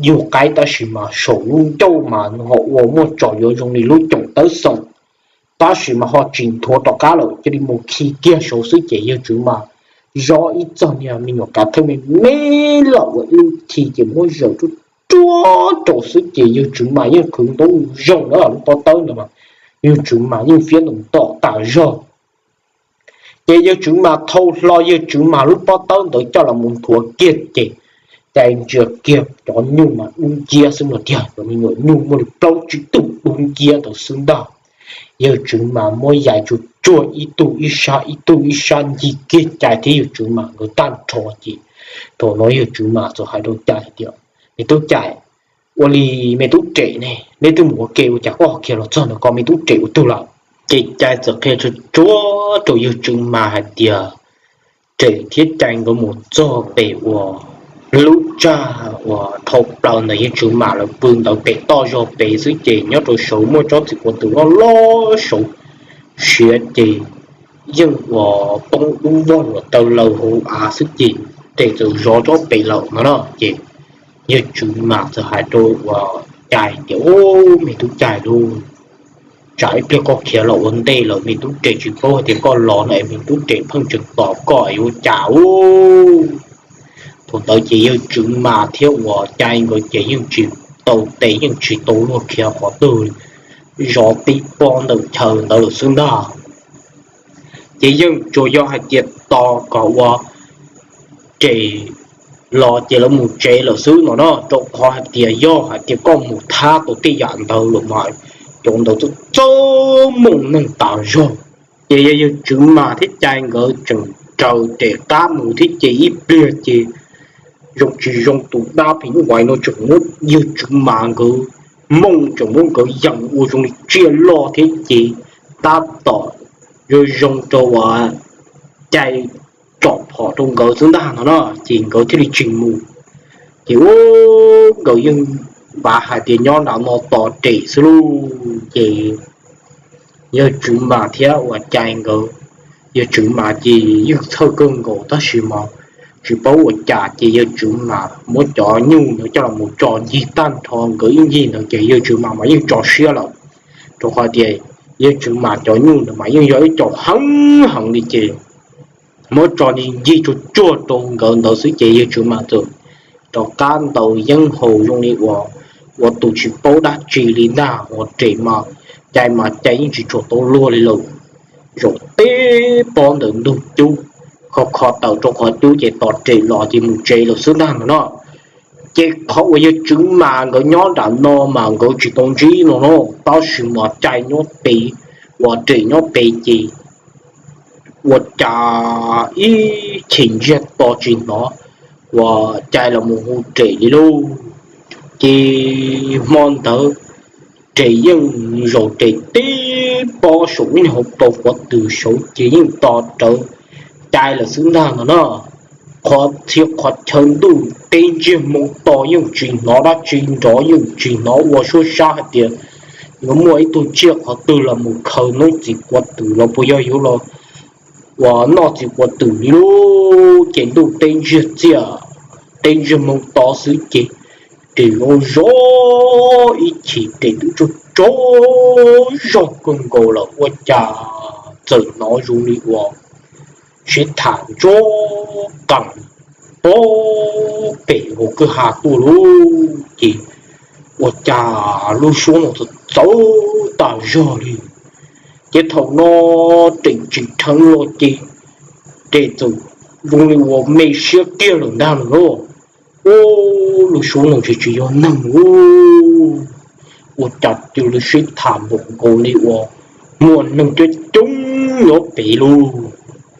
yug qaib tab sis mas saum lub ncauj mas ho ua muaj tsom yuav zoo li lub coom tawb xeem, tab sis mas ho tsis nthuav rov qab lawm, cia li mus khi kiag saud xwb ces yawg Tswv Mas zov ib txog niag me nyuam kav thawj me me lawm ua ib lub khi ces muab zaws ruaj ruaj rau xwb ces yawg Tswv Mas yeej khwv ntaub zoo na lub pob tawb ntawd mas yawg Tswv Mas yeej fiab ntaus tom tas zog. Ces yawg Tswv Mas thau hlo yawg Tswv Mas lub pob tawb ntawd coj los mus nthuav kiag ces Cai ntsia kiag cov nyuj mas dub nciab xwb no tiag, cov me nyuam nyuj muaj li plaub tsib tug dub nciab ntawd xwb ntag. Yawg Tswv Mas muab yais tsuag tsuag ib tug ib sab ib tug ib sab ncig kiag Cai thiab yawg Tswv Mas nkawd tag nrho ces thaum no yawg Tswv Mas txawm hais rau Cai hais tias, Me tub Cai, ua li me tub Rem ne, neb twb mus ua ke ua cas koj ho khiav los txog ntawm ko, me tub Rem ua twg lawm? Ces Cai txawm qhia tsuag tsuag rau yawg Tswv Mas hais tias Rem thiab Cai nkawd mus txog pem uas lub tsag uas dhau plaws ntawm yawg Tswv Mas lawv pw ntawd pem toj zog pem xwb ces nyob rau saud muaj tsob txiv quav tus loj loj saud siav ces yeej uas poob dub vog luam taw laws hauv av xwb ces Rem txawm zov tsob pem lawm no na ces yawg Tswv Mas txawm hais rau uas Cai tias, Au, me tub Cai lauj, tsam ib pliag koj khiav los ua ntej lawm me tub Rem tsis paub hais tias koj los no es me tub Rem pheej tseem tos koj es ua cas ub? Thaum ntawd ces yawg Tswv Mas thiab uas Cai nkawd ces yeej tsis tau tes yeej tsis tau luag khiav qhov twg li, zov tib pob ntawm chaw ntawd lawm xwb ntag. Ces yeej tsuas yog hais tias tos kom ua Rem los ces lawv mus tsev lawm xwb no na, rau qhov hais tias yog hais tias koj mus thab tau tej yam ntawd lawm mas cov ntawd txawj txawj mooj neeg tas zog. Ces yog yawg Tswv Mas thiab Cai nkawd tseem raws Rem qab mus thiab ces ib pliag ces zoo tsis zoo tus dab phim nyuj vais no tseem muab yawg Tswv Mas nkawd mooj tseem muab nkawd yees ua zoo li tsiaj loj thiab ces tab tom zoo zoo rau uas Cai tsom phom rau nkawd xwb ntag no na ces nkawd thiaj li tsis mus. Ces ua nkawd yeej pav hais tias nyob nram no tos Rem xwb lauj. Ces yawg Tswv Mas thiab uas Cai nkawd, yawg Tswv Mas ces yeej txhawj kawg nkaus tab sis mas tsis paub ua cas ces yawg Tswv Mas muab cov nyuj ntawd coj los mus tso ncig tag nrho nkawd ib ncig ntawd ces yawg Tswv Mas mas yeej tso siab lawm, rau qhov tias yawg Tswv Mas cov nyuj ntawd mas yeej yog ib co heev heev li ces muab tso ncig tsuag tsuag rau nkawd ntawd xwb ces yawg Tswv Mas txawm rov qab ntaus yeeb haus zoo li uas, uas tus tsis paub dab tsi li ntag, uas Rem mas Cai mas Cai yeej tsis tshua tau luag li lawm. Zaum tib pob ntawm ntug cub, kho kho taws rau qhov cub ces tos Rem los ces mus tsev lawm xwb ntag no no. Ces qhov uas yawg Tswv Mas nkawd nyob nram no mas nkawd tsis tau ntsib no no, tab sis mas Cai nyob pem, uas Rem nyob pem ces ua cas ib chim ntsiag to tsis hnov uas Cai los mus hu Rem li lauj. Ces hmo ntawd Rem yeej zaum Rem tib pob saum lub niag hauv paus qhov twg saud ces yeej tos rawv Cai lawm xwb ntag no na. Qhov txhia qhov chaw ntuj teb ntsiag moo to yeej tsis hnov dab tsi nrov, yeej tsis hnov ua suab sab hais tias yuav muaj ib tug tsiaj qhov twg los mus khaws noob txiv quav twm los puas yog yuav los uas noj txiv quav twm li lauj. Ces ntuj teb ntsiag txiaj, teb ntsiag moo to xwb ces Rem zoo zog ib chim Rem twb tsaug tsaug zog kawg nkaus lawm ua cas txawm hnov zoo li uas sib tham ntsuag qees pob pem hauv kwj ha tuaj lauj. Ces ua cas lub suab no txawv txawv tas zog li. Ces thaum no Rem tsim dheev los ces Rem txawm zoo li uas me siab kiag lawm ntag lauj. Ub, lub suab no tsis, tsis yog neeg ub. Ua cas cia li sib tham npaum nkaus li uas muaj neeg coob coob nyob pem lauj.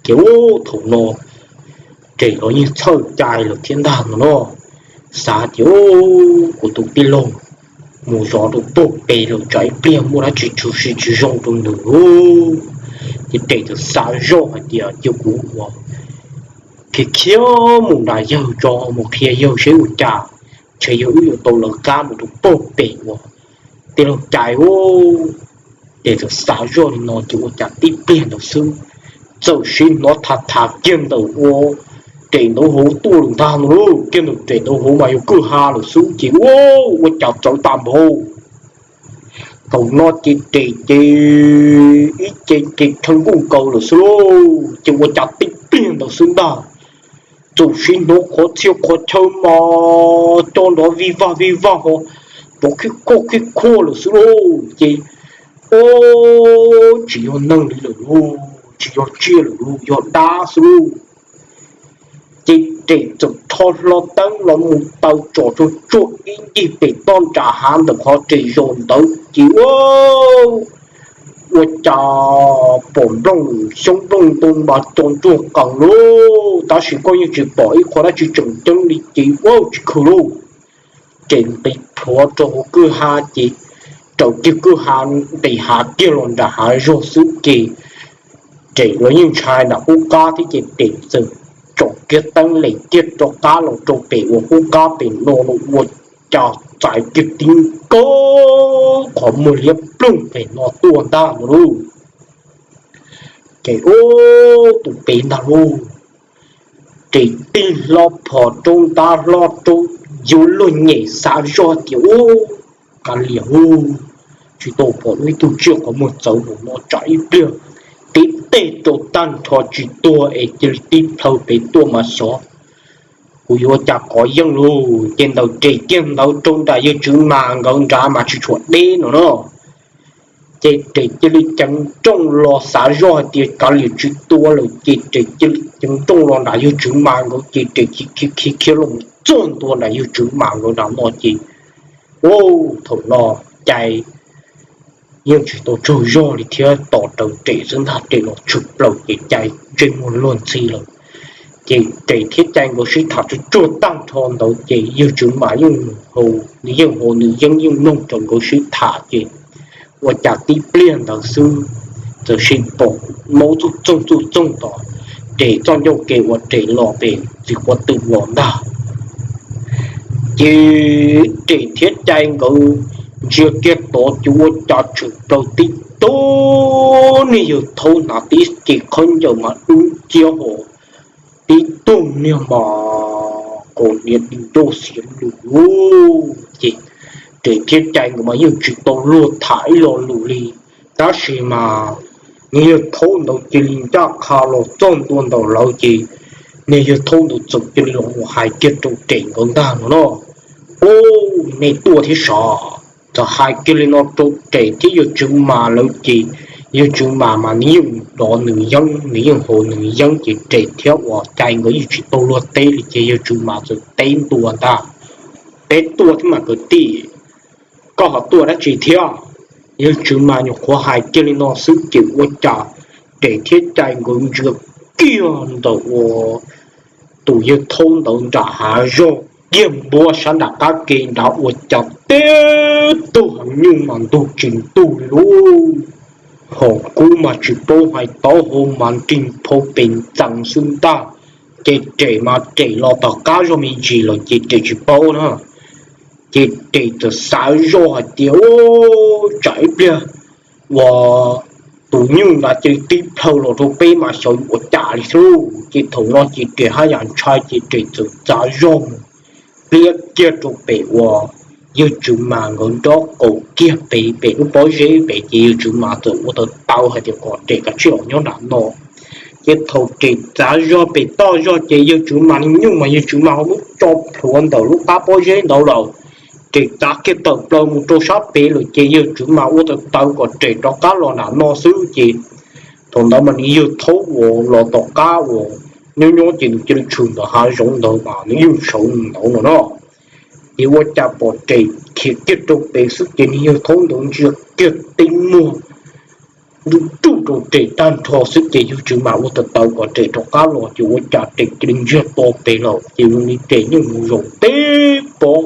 Ces ub, thaum no Rem los yeej txhawj Cai lawm thiab ntag no no. Xav tias kuv tus tij laug mus zov rau puag pem lawm tsam ib pliag muaj dab tsi tshwm sim tsis zoo rau nws lauj. Ces Rem txawm xav zoj hais tias cia kuv ua khiav khiav mus nram yawg tso, mus qhia yawg seb ua cas, ntshe yog wb yuav tau lawv qab mus rau puag pem uas tij laug Cai ub. Ces txawm xav zoj li no ces ua cas tib pliag ntawd xwb txawm sib hnov tham tham kiag ntawm ua Rem ntawd hauv tuaj lawm ntag no lauj. Kiag ntawm Rem ntawd hauv mas yog kwj ha lawm xwb ces ua, ua cas txawv tag npaum. Thaum no ces Rem ces ib ce ces rhawv nkuj nkaus lawm xwb lauj. Ces ua cas tib pliag ntawd xwb ntag txawm sib hnov qhov txhia qhov chaw mas co nrov vij vag vij vag ho rov khib khuaj khib khuaj lawm xwb lauj. Ces ub, tsis yog neeg li lawm lauj, tsis yog tsiaj lawm lauj, yog dab xwb lauj. Ces Rem txawm rho hlo teeb los mus taw tsom tsuag tsuag ib ncig pem toj nram hav ntawm qhov Rem zaum ntawd ces ua, ua cas pom nplooj xyoob nplooj ntoo mas co ntsuag qees lauj, tab sis koj yeej tsis pom ib qho dab tsi tseem ceeb li ces ua tsis khaws lauj. Ces nqis plhuav rau hauv kwj ha ces raws kiag kwj ha nqis hav kiag los nram hav zog xwb ces Rem los yeej ntshai nram qub qab thiab ces Rem txawm tsom kiag teeb lem kiag rov qab los rau pem uas qub qab pem no los ua cas txais kiag tib nkaug qhov muag liab ploog pem no tuaj ntag no lauj. Ces ub, tus pem ntag lauj. Rem tig hlo phom rau ntab hlo rau, yuav luag nyem xav zoj tias ub, kav liam ub, tsis tau pom ib tug tsiaj qhov muag txawv npaum no tsam ib pliag tib teg rau tag nrho tsis tuag es cia li tib plhaw pem tuaj mas xyov kuv yuav ua cas kov yeej lauj. Ces ntawm Rem kiag ntawd rau nram yawg Tswv Mas nkawd nrad mas tsis tshua deb no na. Ces Rem cia li ceev nrooj los xav zoj hais tias kav liam tsis tua lawm ces Rem cia li ceev nrooj los nram yawg Tswv Mas nkawd ces Rem cia li khiav khiav los txog ntua nram yawg Tswv Mas nkawd nram no ces ub, thaum no Cai yeej tsis tau tsaug zog li thiab tos raws Rem xwb ntag, Rem los tshwm plaws ces Cai ntsej muag luag ntxhi lawm. Ces Rem thiab Cai nkawd sib tham tsuag tsuag tag nrho ntawd ces yawg Tswv Mas yeej, nws yeej haus nws yeeb yeej mloog rau nkawd sib tham ces ua cas tib pliag ntawd xwb txawm sis pom maub txuj txoog txuj txoog tom Rem txoj ncauj ke uas Rem los pem txiv quav twm los ntag. Ces Rem thiab Cai nkawd ntsia kiag tod ces ua cas tshwm plaws tib tug niag yawg thaub hnav tib ce khaub ncaws mas dub nciab ho tib tug niag mas kaus hniav di ncauj xiav lus lug. Ces Res thiab Cai nkawd mas yeej tsis tau luag tham ib lo lus li, tab sis mas niag yawg thaub ntawd cia li ncaj qha los txog ntua ntawm lawv ces niag yawg thaub ntawd txawm cia li los hais kiag rau Res nkawd ntag no no. Ub, nej tuaj thiab sav? Txawm hais kiag li no rau Res thiab yawg Tswv Mas lawv ces yawg Tswv Mas mas nws yeej dov nws yeeb, nws yeej haus nws yeeb ces Res thiab uas Cai nkawd yeej tsis tau luag teb li ces yawg Tswv Mas txawm teb ntua ntag. Peb tuaj thiab mas kwv tij, koj ho tuaj dab tsi thiab? Yawg Tswv Mas nyuam qhuav hais kiag li no xwb ces ua cas Res thiab Cai nkawd ntsia kiag ntawm uas tus yawg thaub ntawd nram hav zoov kiag npuab sab nram qab ke nrad ua cas tib tug heev nyuj mas ntug tsis ntug li lub hom kub mas tsis paub hais taub hau mas nrig phau pes ntxees xwb ntag. Ces Res mas Res los tom qab zog me ntsis lawm ces Res tsis paub na. Ces Res txawm xav zoj hais tias, Ub, tsam ib pliag uas tus nyuj nrad cia li tib plhaw los rau peb mas xyov yuav ua cas li xwb. Ces thaum no ces Res haj yam ntshai ces Res txawm txav zog mus pliab kiag rau pem uas yawg Tswv Mas nkawd nraub qaum kiag pem, pem lub pob zeb pem ces yawg Tswv Mas txawm ua tawv tawv hais tias kom Res kav tsij los nyob nram no. Ces thaum Res txav zog pem toj zog ces yawg Tswv Mas nyuj mas yawg Tswv Mas ho muab tso plhuav ntawm lub qab pob zeb ntawd lawm. Res txav kiag tawm plaws mus rau sab pem lawm ces yawg Tswv Mas ua tawv tawv kom Res rov qab los nram no xwb ces thaum ntawd mas nws yawg thaub uas los tom qab uas nyob nyob ces nws cia li tshwm ntawm hav zoov ntawd mas nws yeej sawv ntawd no no. Ces ua cas pom Res khiav kiag rau pem xwb ces nws yawg thaub ntawd ntsia kiag tib muag nruj ruj rau Res tag nrho xwb ces yawg Tswv Mas ua tawv tawv kom Res rov qab los ces ua cas Res cia li ntsiag to pem lawm ces zoo li Res yeej mus zaum tib pob.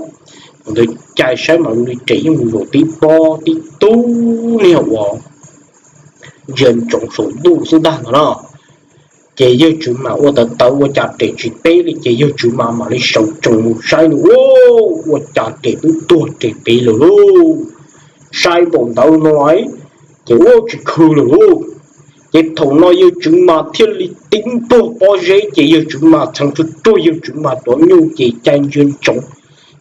Thaum ntawd Cai saib mas zoo li Res yeej mus zaum tib pob tib tug niag uas ntsia ntsoov saum ntuj xwb ntag no na. Ces yawg Tswv Mas ua tawv tawv ua cas Res tsis teb li ces yawg Tswv Mas mam li sawv tsees mus saib nws, ua cas Res twb tuag Res pem lawm lauj. Saib npaum ntawd no ces ua tsis khw lawm lauj. Ces thaum no yawg Tswv Mas thiaj li tib npuag pob zeb ces yawg Tswv Mas txheev tsuag tsuag yawg Tswv Mas cov nyuj ces Cai ntsia ntsoov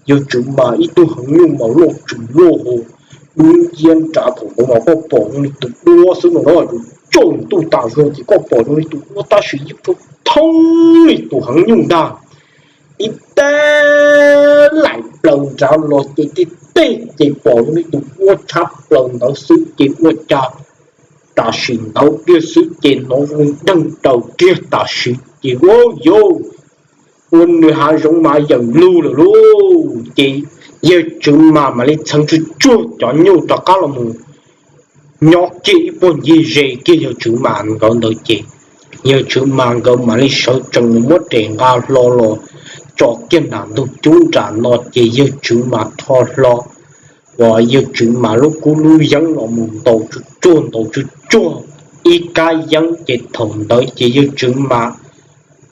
yawg Tswv Mas ib tug heev nyuj mas loj tsuas loj ho dub nciab nrad, thaum ntawd mas koj pom zoo li tus duab xwb no na, tus tsaus ntuj tas zog ces koj pom zoo li tus duab tab sis yeej thoob thoob li tus heev nyuj ntag. Ib teg laim plaws nrad los ces tej teg ces pom zoo li tus duab tshab plaws ntawd xwb ces ua cas tam sim ntawd kiag xwb ces hnov zoo li deeg daws kiag tam sim ces ua yau ua nws hav zoov mas yawm lug lawm lauj. Ces yawg Tswv Mas mam li txheev tsuag tsuag cov nyuj rov qab los mus nyob kiag ib puag ncig ze kiag yawg Tswv Mas nkawd ntawd ces yawg Tswv Mas nkawd mam li sawv tsees mus muab Res nqa hlo los tso kiag nram ntug cub nram no ces yawg Tswv Mas rho hlo uas yawg Tswv Mas lub kub lub yeeb los mus ntaus tsuag tsuag ntaus tsuag tsuag ib kab yeeb ces thaum ntawd ces yawg Tswv Mas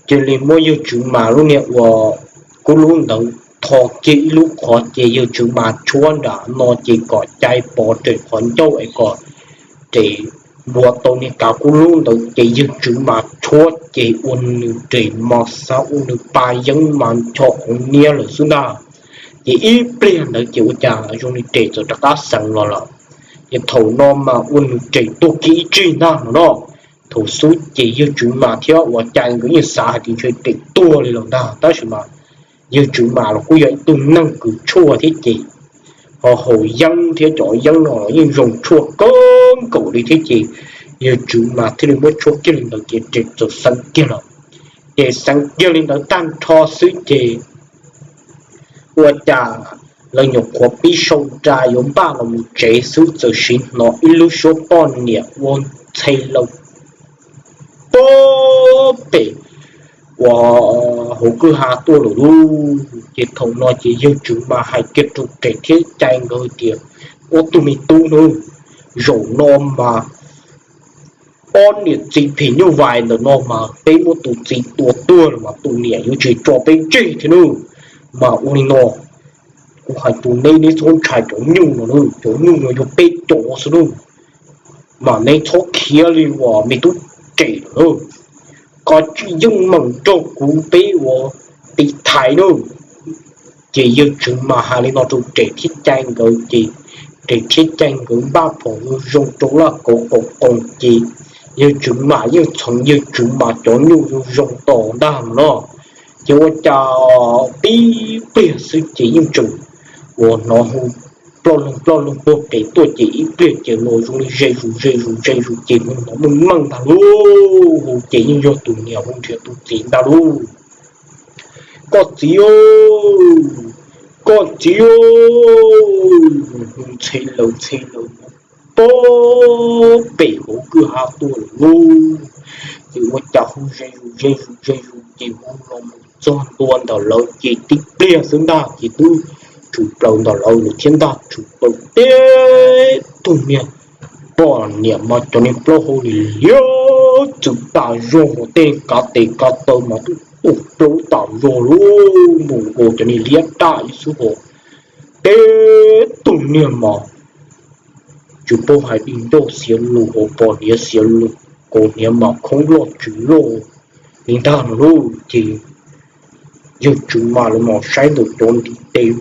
cia li muab yawg Tswv Mas lub niag uas kub lub ntawd tho kiag ib lub qhov ces yawg Tswv Mas tshuab nram no ces kom Cai pov Res qhov ncauj es kom Res npuav tau niag kav kub lub ntawd ces yawg Tswv Mas tshuab ces ua nws Res mas xav ua nws pa yeeb mas ncho qhov niab lawm xwb ntag. Ces ib pliag ntawd ces ua cas zoo li Res txawm rov qab xeev los lawm. Ces thaum no mas ua nws Res tuag kiag ib tsig ntag no no. Thaum xub ces yawg Tswv Mas thiab uas Cai nkawd yeej xav hais tias ntshe Res tuag li lawm ntag tab sis mas yawg Tswv Mas los kuj yog ib tug neeg kws tshuaj thiab ces ho haus yeeb thiab cov yeeb no los yeej zoo tshuaj kawg nkaus li thiab ces yawg Tswv Mas thiaj li muab tshuab kiag li ntawd ces Res txawm xeev kiag lawm. Ces xeev kiag li ntawd tag nrho xwb ces ua cas lawv nyuam qhuav pib sau nra yuav npaj los mus tsev xwb txawm sim hnov ib lub suab poj niam ua ntxhe laws pag pem uas hauv kwj ha tuaj lawm lauj. Ces thaum no ces yawg Tswv Mas hais kiag rau Res thiab Cai nkawd tias, Ob tug me tub nawb, zaum no mas ob niam txiv phim nyuj vais ntawm no mas peb muab tus txiv tua tuag lawm mas tus niam yuav tsis tso peb tseg thiab nawb. Mas ua li no, Kuv hais rau neb, neb txhob ntshai cov nyuj no, cov nyuj no yog peb cov xwb lauj, mas neb txhob khiav li uas me tub Tsem lawm. Koj tsis yeej meem nrog kuv peb ua tiv thaiv na. Ces yawg Tswv mas hais li no rau Tsem thiab Cai nkawd ces Tsem thiab Cai nkawd npaj phom zoo zoo rau laj kauv qaum qoos ces yawg Tswv mas yeej txhoov yawg Tswv mas cov nyuj zoo zoo tos ntag no. Ces ua cas tib pliag xwb ces yeej tseem uas hnov hu ploj loog ploj loog puag pem tuaj ces ib pliag ces los zoo li ze zus ze zus ze zus ces hu hnov meej meej ntag lauj. Hu ces yeej yog tus niam hu nrhiav tus txiv ntag lauj. Koj txiv, koj txiv, hu ntxhe laws ntxhe laws puag pem hauv kwj ha tuaj lawm lauj. Ces ua cas hu ze zus ze zus ze zus ces hu los mus txog ntua ntawm lawv ces tib pliag xwb ntag ces twb tshwm plaws ntawm lawv lawm thiab ntag. Tshwm plaws teb tug niag poj niam mas cov niag plaub hau li liab txwm tas zog uas tej kav tes kav taw mas twb ua plaub tas zog lauj. Npaum nkaus cov niag liab daj ib xub hos teb tug niag mas tsis paub hais di ncauj xiav lus hos pos hniav xiav lus, kaus hniav mas khoob loj tsw loj li ntag no lauj. Ces yawg Tswv mas lawv mam saib ntawm cov ntiv tes,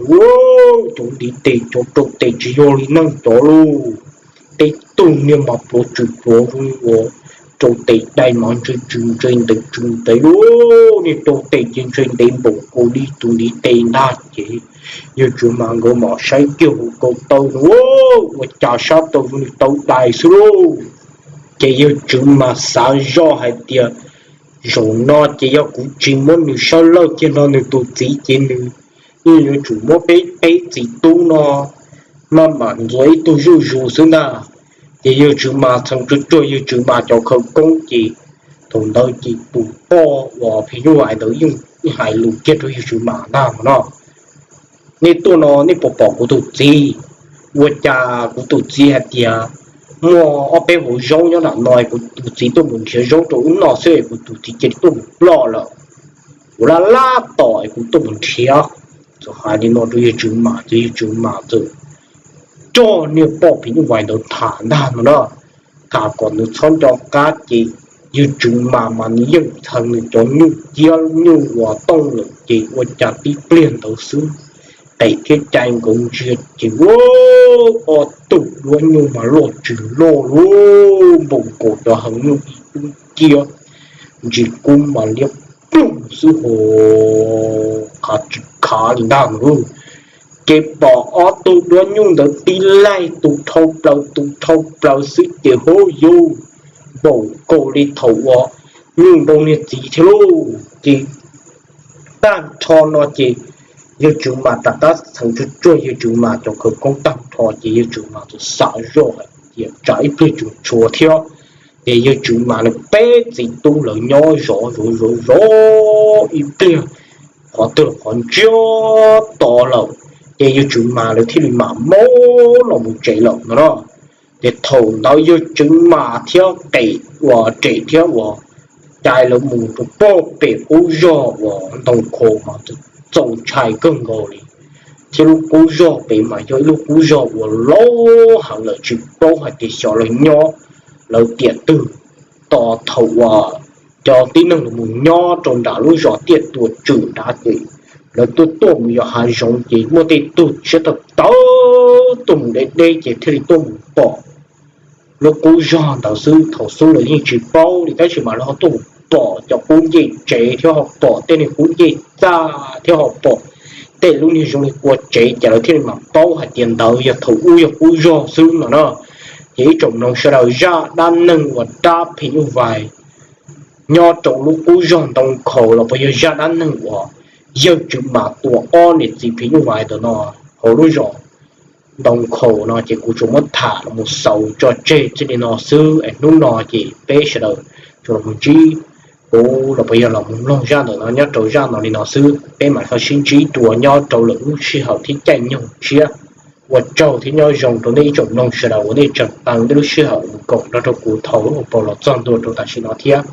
cov ntiv tes cov rau tes tsis yog li neeg cov lauj. Teb tug niag mas pluav tsw pluav zoo li uas rau tes dai mas ntshe tsw ntshe ntev tsw ntev lauj. Niag rau tes ces ntshe ntev npaum nkaus li tus ntiv tes ntag ces yawg Tswv mas nkawd mam saib kiag hauv ko taw no ua cas sab tau zoo li tau dai xwb lauj. Ces yawg Tswv mas xav zoj hais tias zaum no ces yog kuv tsis muab nws sab laj kiag no nws tus txiv ces nws yeej yuav tsum muab peb peb txiv tub no maj mam ntxuav ib tug zuj zus xwb ntag. Ces yawg Tswv mas txheev tsuag tsuag yawg Tswv mas cov khawv koob ces thaum ntawd ces tus poj uas phim nyuj vais ntawd yeej hais lus kiag rau yawg Tswv mas ntag no, nej tuaj no nej puas pom kuv tus txiv? Ua cas kuv tus txiv hais tias muaj ob peb hauv zaub nyob nram no, kuv tus txiv tuaj mus nrhiav zaub rau wb noj xwb es kuv tus txiv cia li tuaj mus ploj lawm. Kuv laj laj tos es kuv tuaj mus nrhiav. Txawm hais li no rau yawg Tswv mas ces yawg Tswv mas txawm coj niag poj phim nyuj vais ntawd tham ntag no na, tham kom nws txhob nco qab ces yawg Tswv mas mas nws yeej txheev nws cov nyuj ciab nyuj uas tooj lawm ces ua cas tib pliag ntawd xwb qem thiab cai nkawd ntsia ces ua ob tug duab nyuj mas loj tsis loj lauj, npaum nkaus cov heev nyuj ib tub ciab, ntsis kub mas liab ploog xwb hos, khav tsis khav li ntag no lauj. Ces pom ob tug duab nyuj ntawd tib laig tus dhau plaws tus dhau plaws xwb ces hub yus, npaum nkaus li thaum uas nyuj nroo niag txiv thiab lauj. Ces tag nrho no ces yawg Tswv mas rov qab txheev tsuag tsuag yawg Tswv mas cov khawv koob tag nrho ces yawg Tswv mas txawm xav zoj hais tias tsam ib pliag tseem tshuav thiab. Ces yawg Tswv mas nws peb txiv tub lawv nyob zov zov zov zov ib pliag qhov twg qhov ntsiag to lawm, ces yawg Tswv mas lawv thiaj li mam maub los mus tsev lawm no na. Ces thaum ntawd yawg Tswv mas thiab qem uas Rem thiab uas Cai lawv mus rau pog pem qub zog uas ntoo khau mas txaus ntshai kawg nkaus li, thiab lub qub zog pem mas yog ib lub qub zog uas laub heev lawm tsis paub hais tias xyov lawv nyob lawv tiam twg. Tos thaum uas cov tib neeg los mus nyob rau nram lub zos Tiaj Tuam Tswm nrad ces lawv tuaj tuaj mus yos hav zoov ces muaj tej tug siab tawv tawv tuaj mus deb deb ces thiaj li tuaj mus pom lub qub zog ntawd xwb. Thaum xub lawv yeej tsis paub li tab sis mas lawv ho tuaj mus pom cov qub ncej tsev thiab ho pom tej niag qub ncej txaj thiab ho pom tej lub niag zoo li kua tsev ces lawv thiaj li mam paub hais tias ntawd yog thaum ub yog qub zog xwb no na. Ces ib tsoom mloog sawv daws, zaj dab neeg uas dab phim nyuj vais nyob rau lub qub zog ntoo khau los puas yog zaj dab neeg uas yawg Tswv mas tua ob niam txiv phim nyuj vais ntawm no hauv lub zos ntoo khau no ces kuv tsuas muab tham los mus xaus tso tseg txij li no xwb es hnub no ces peb sawv daws tsuas los mus ntsib kuv los puas yog los mus mloog zaj ntawm no nyob rau zaj no li no xwb, peb mam ho sib ntsib dua nyob rau lwm lub sij hawm thiab caij nyoog tshiab. Ua tsaug thiab nyob zoo rau nej ib tsoom mloog sawv daws uas nej tseem tau nej lub sij hawm mus koom nrog rau kuv thaum lub hauv paus los txog ntua rau tam sim no thiab.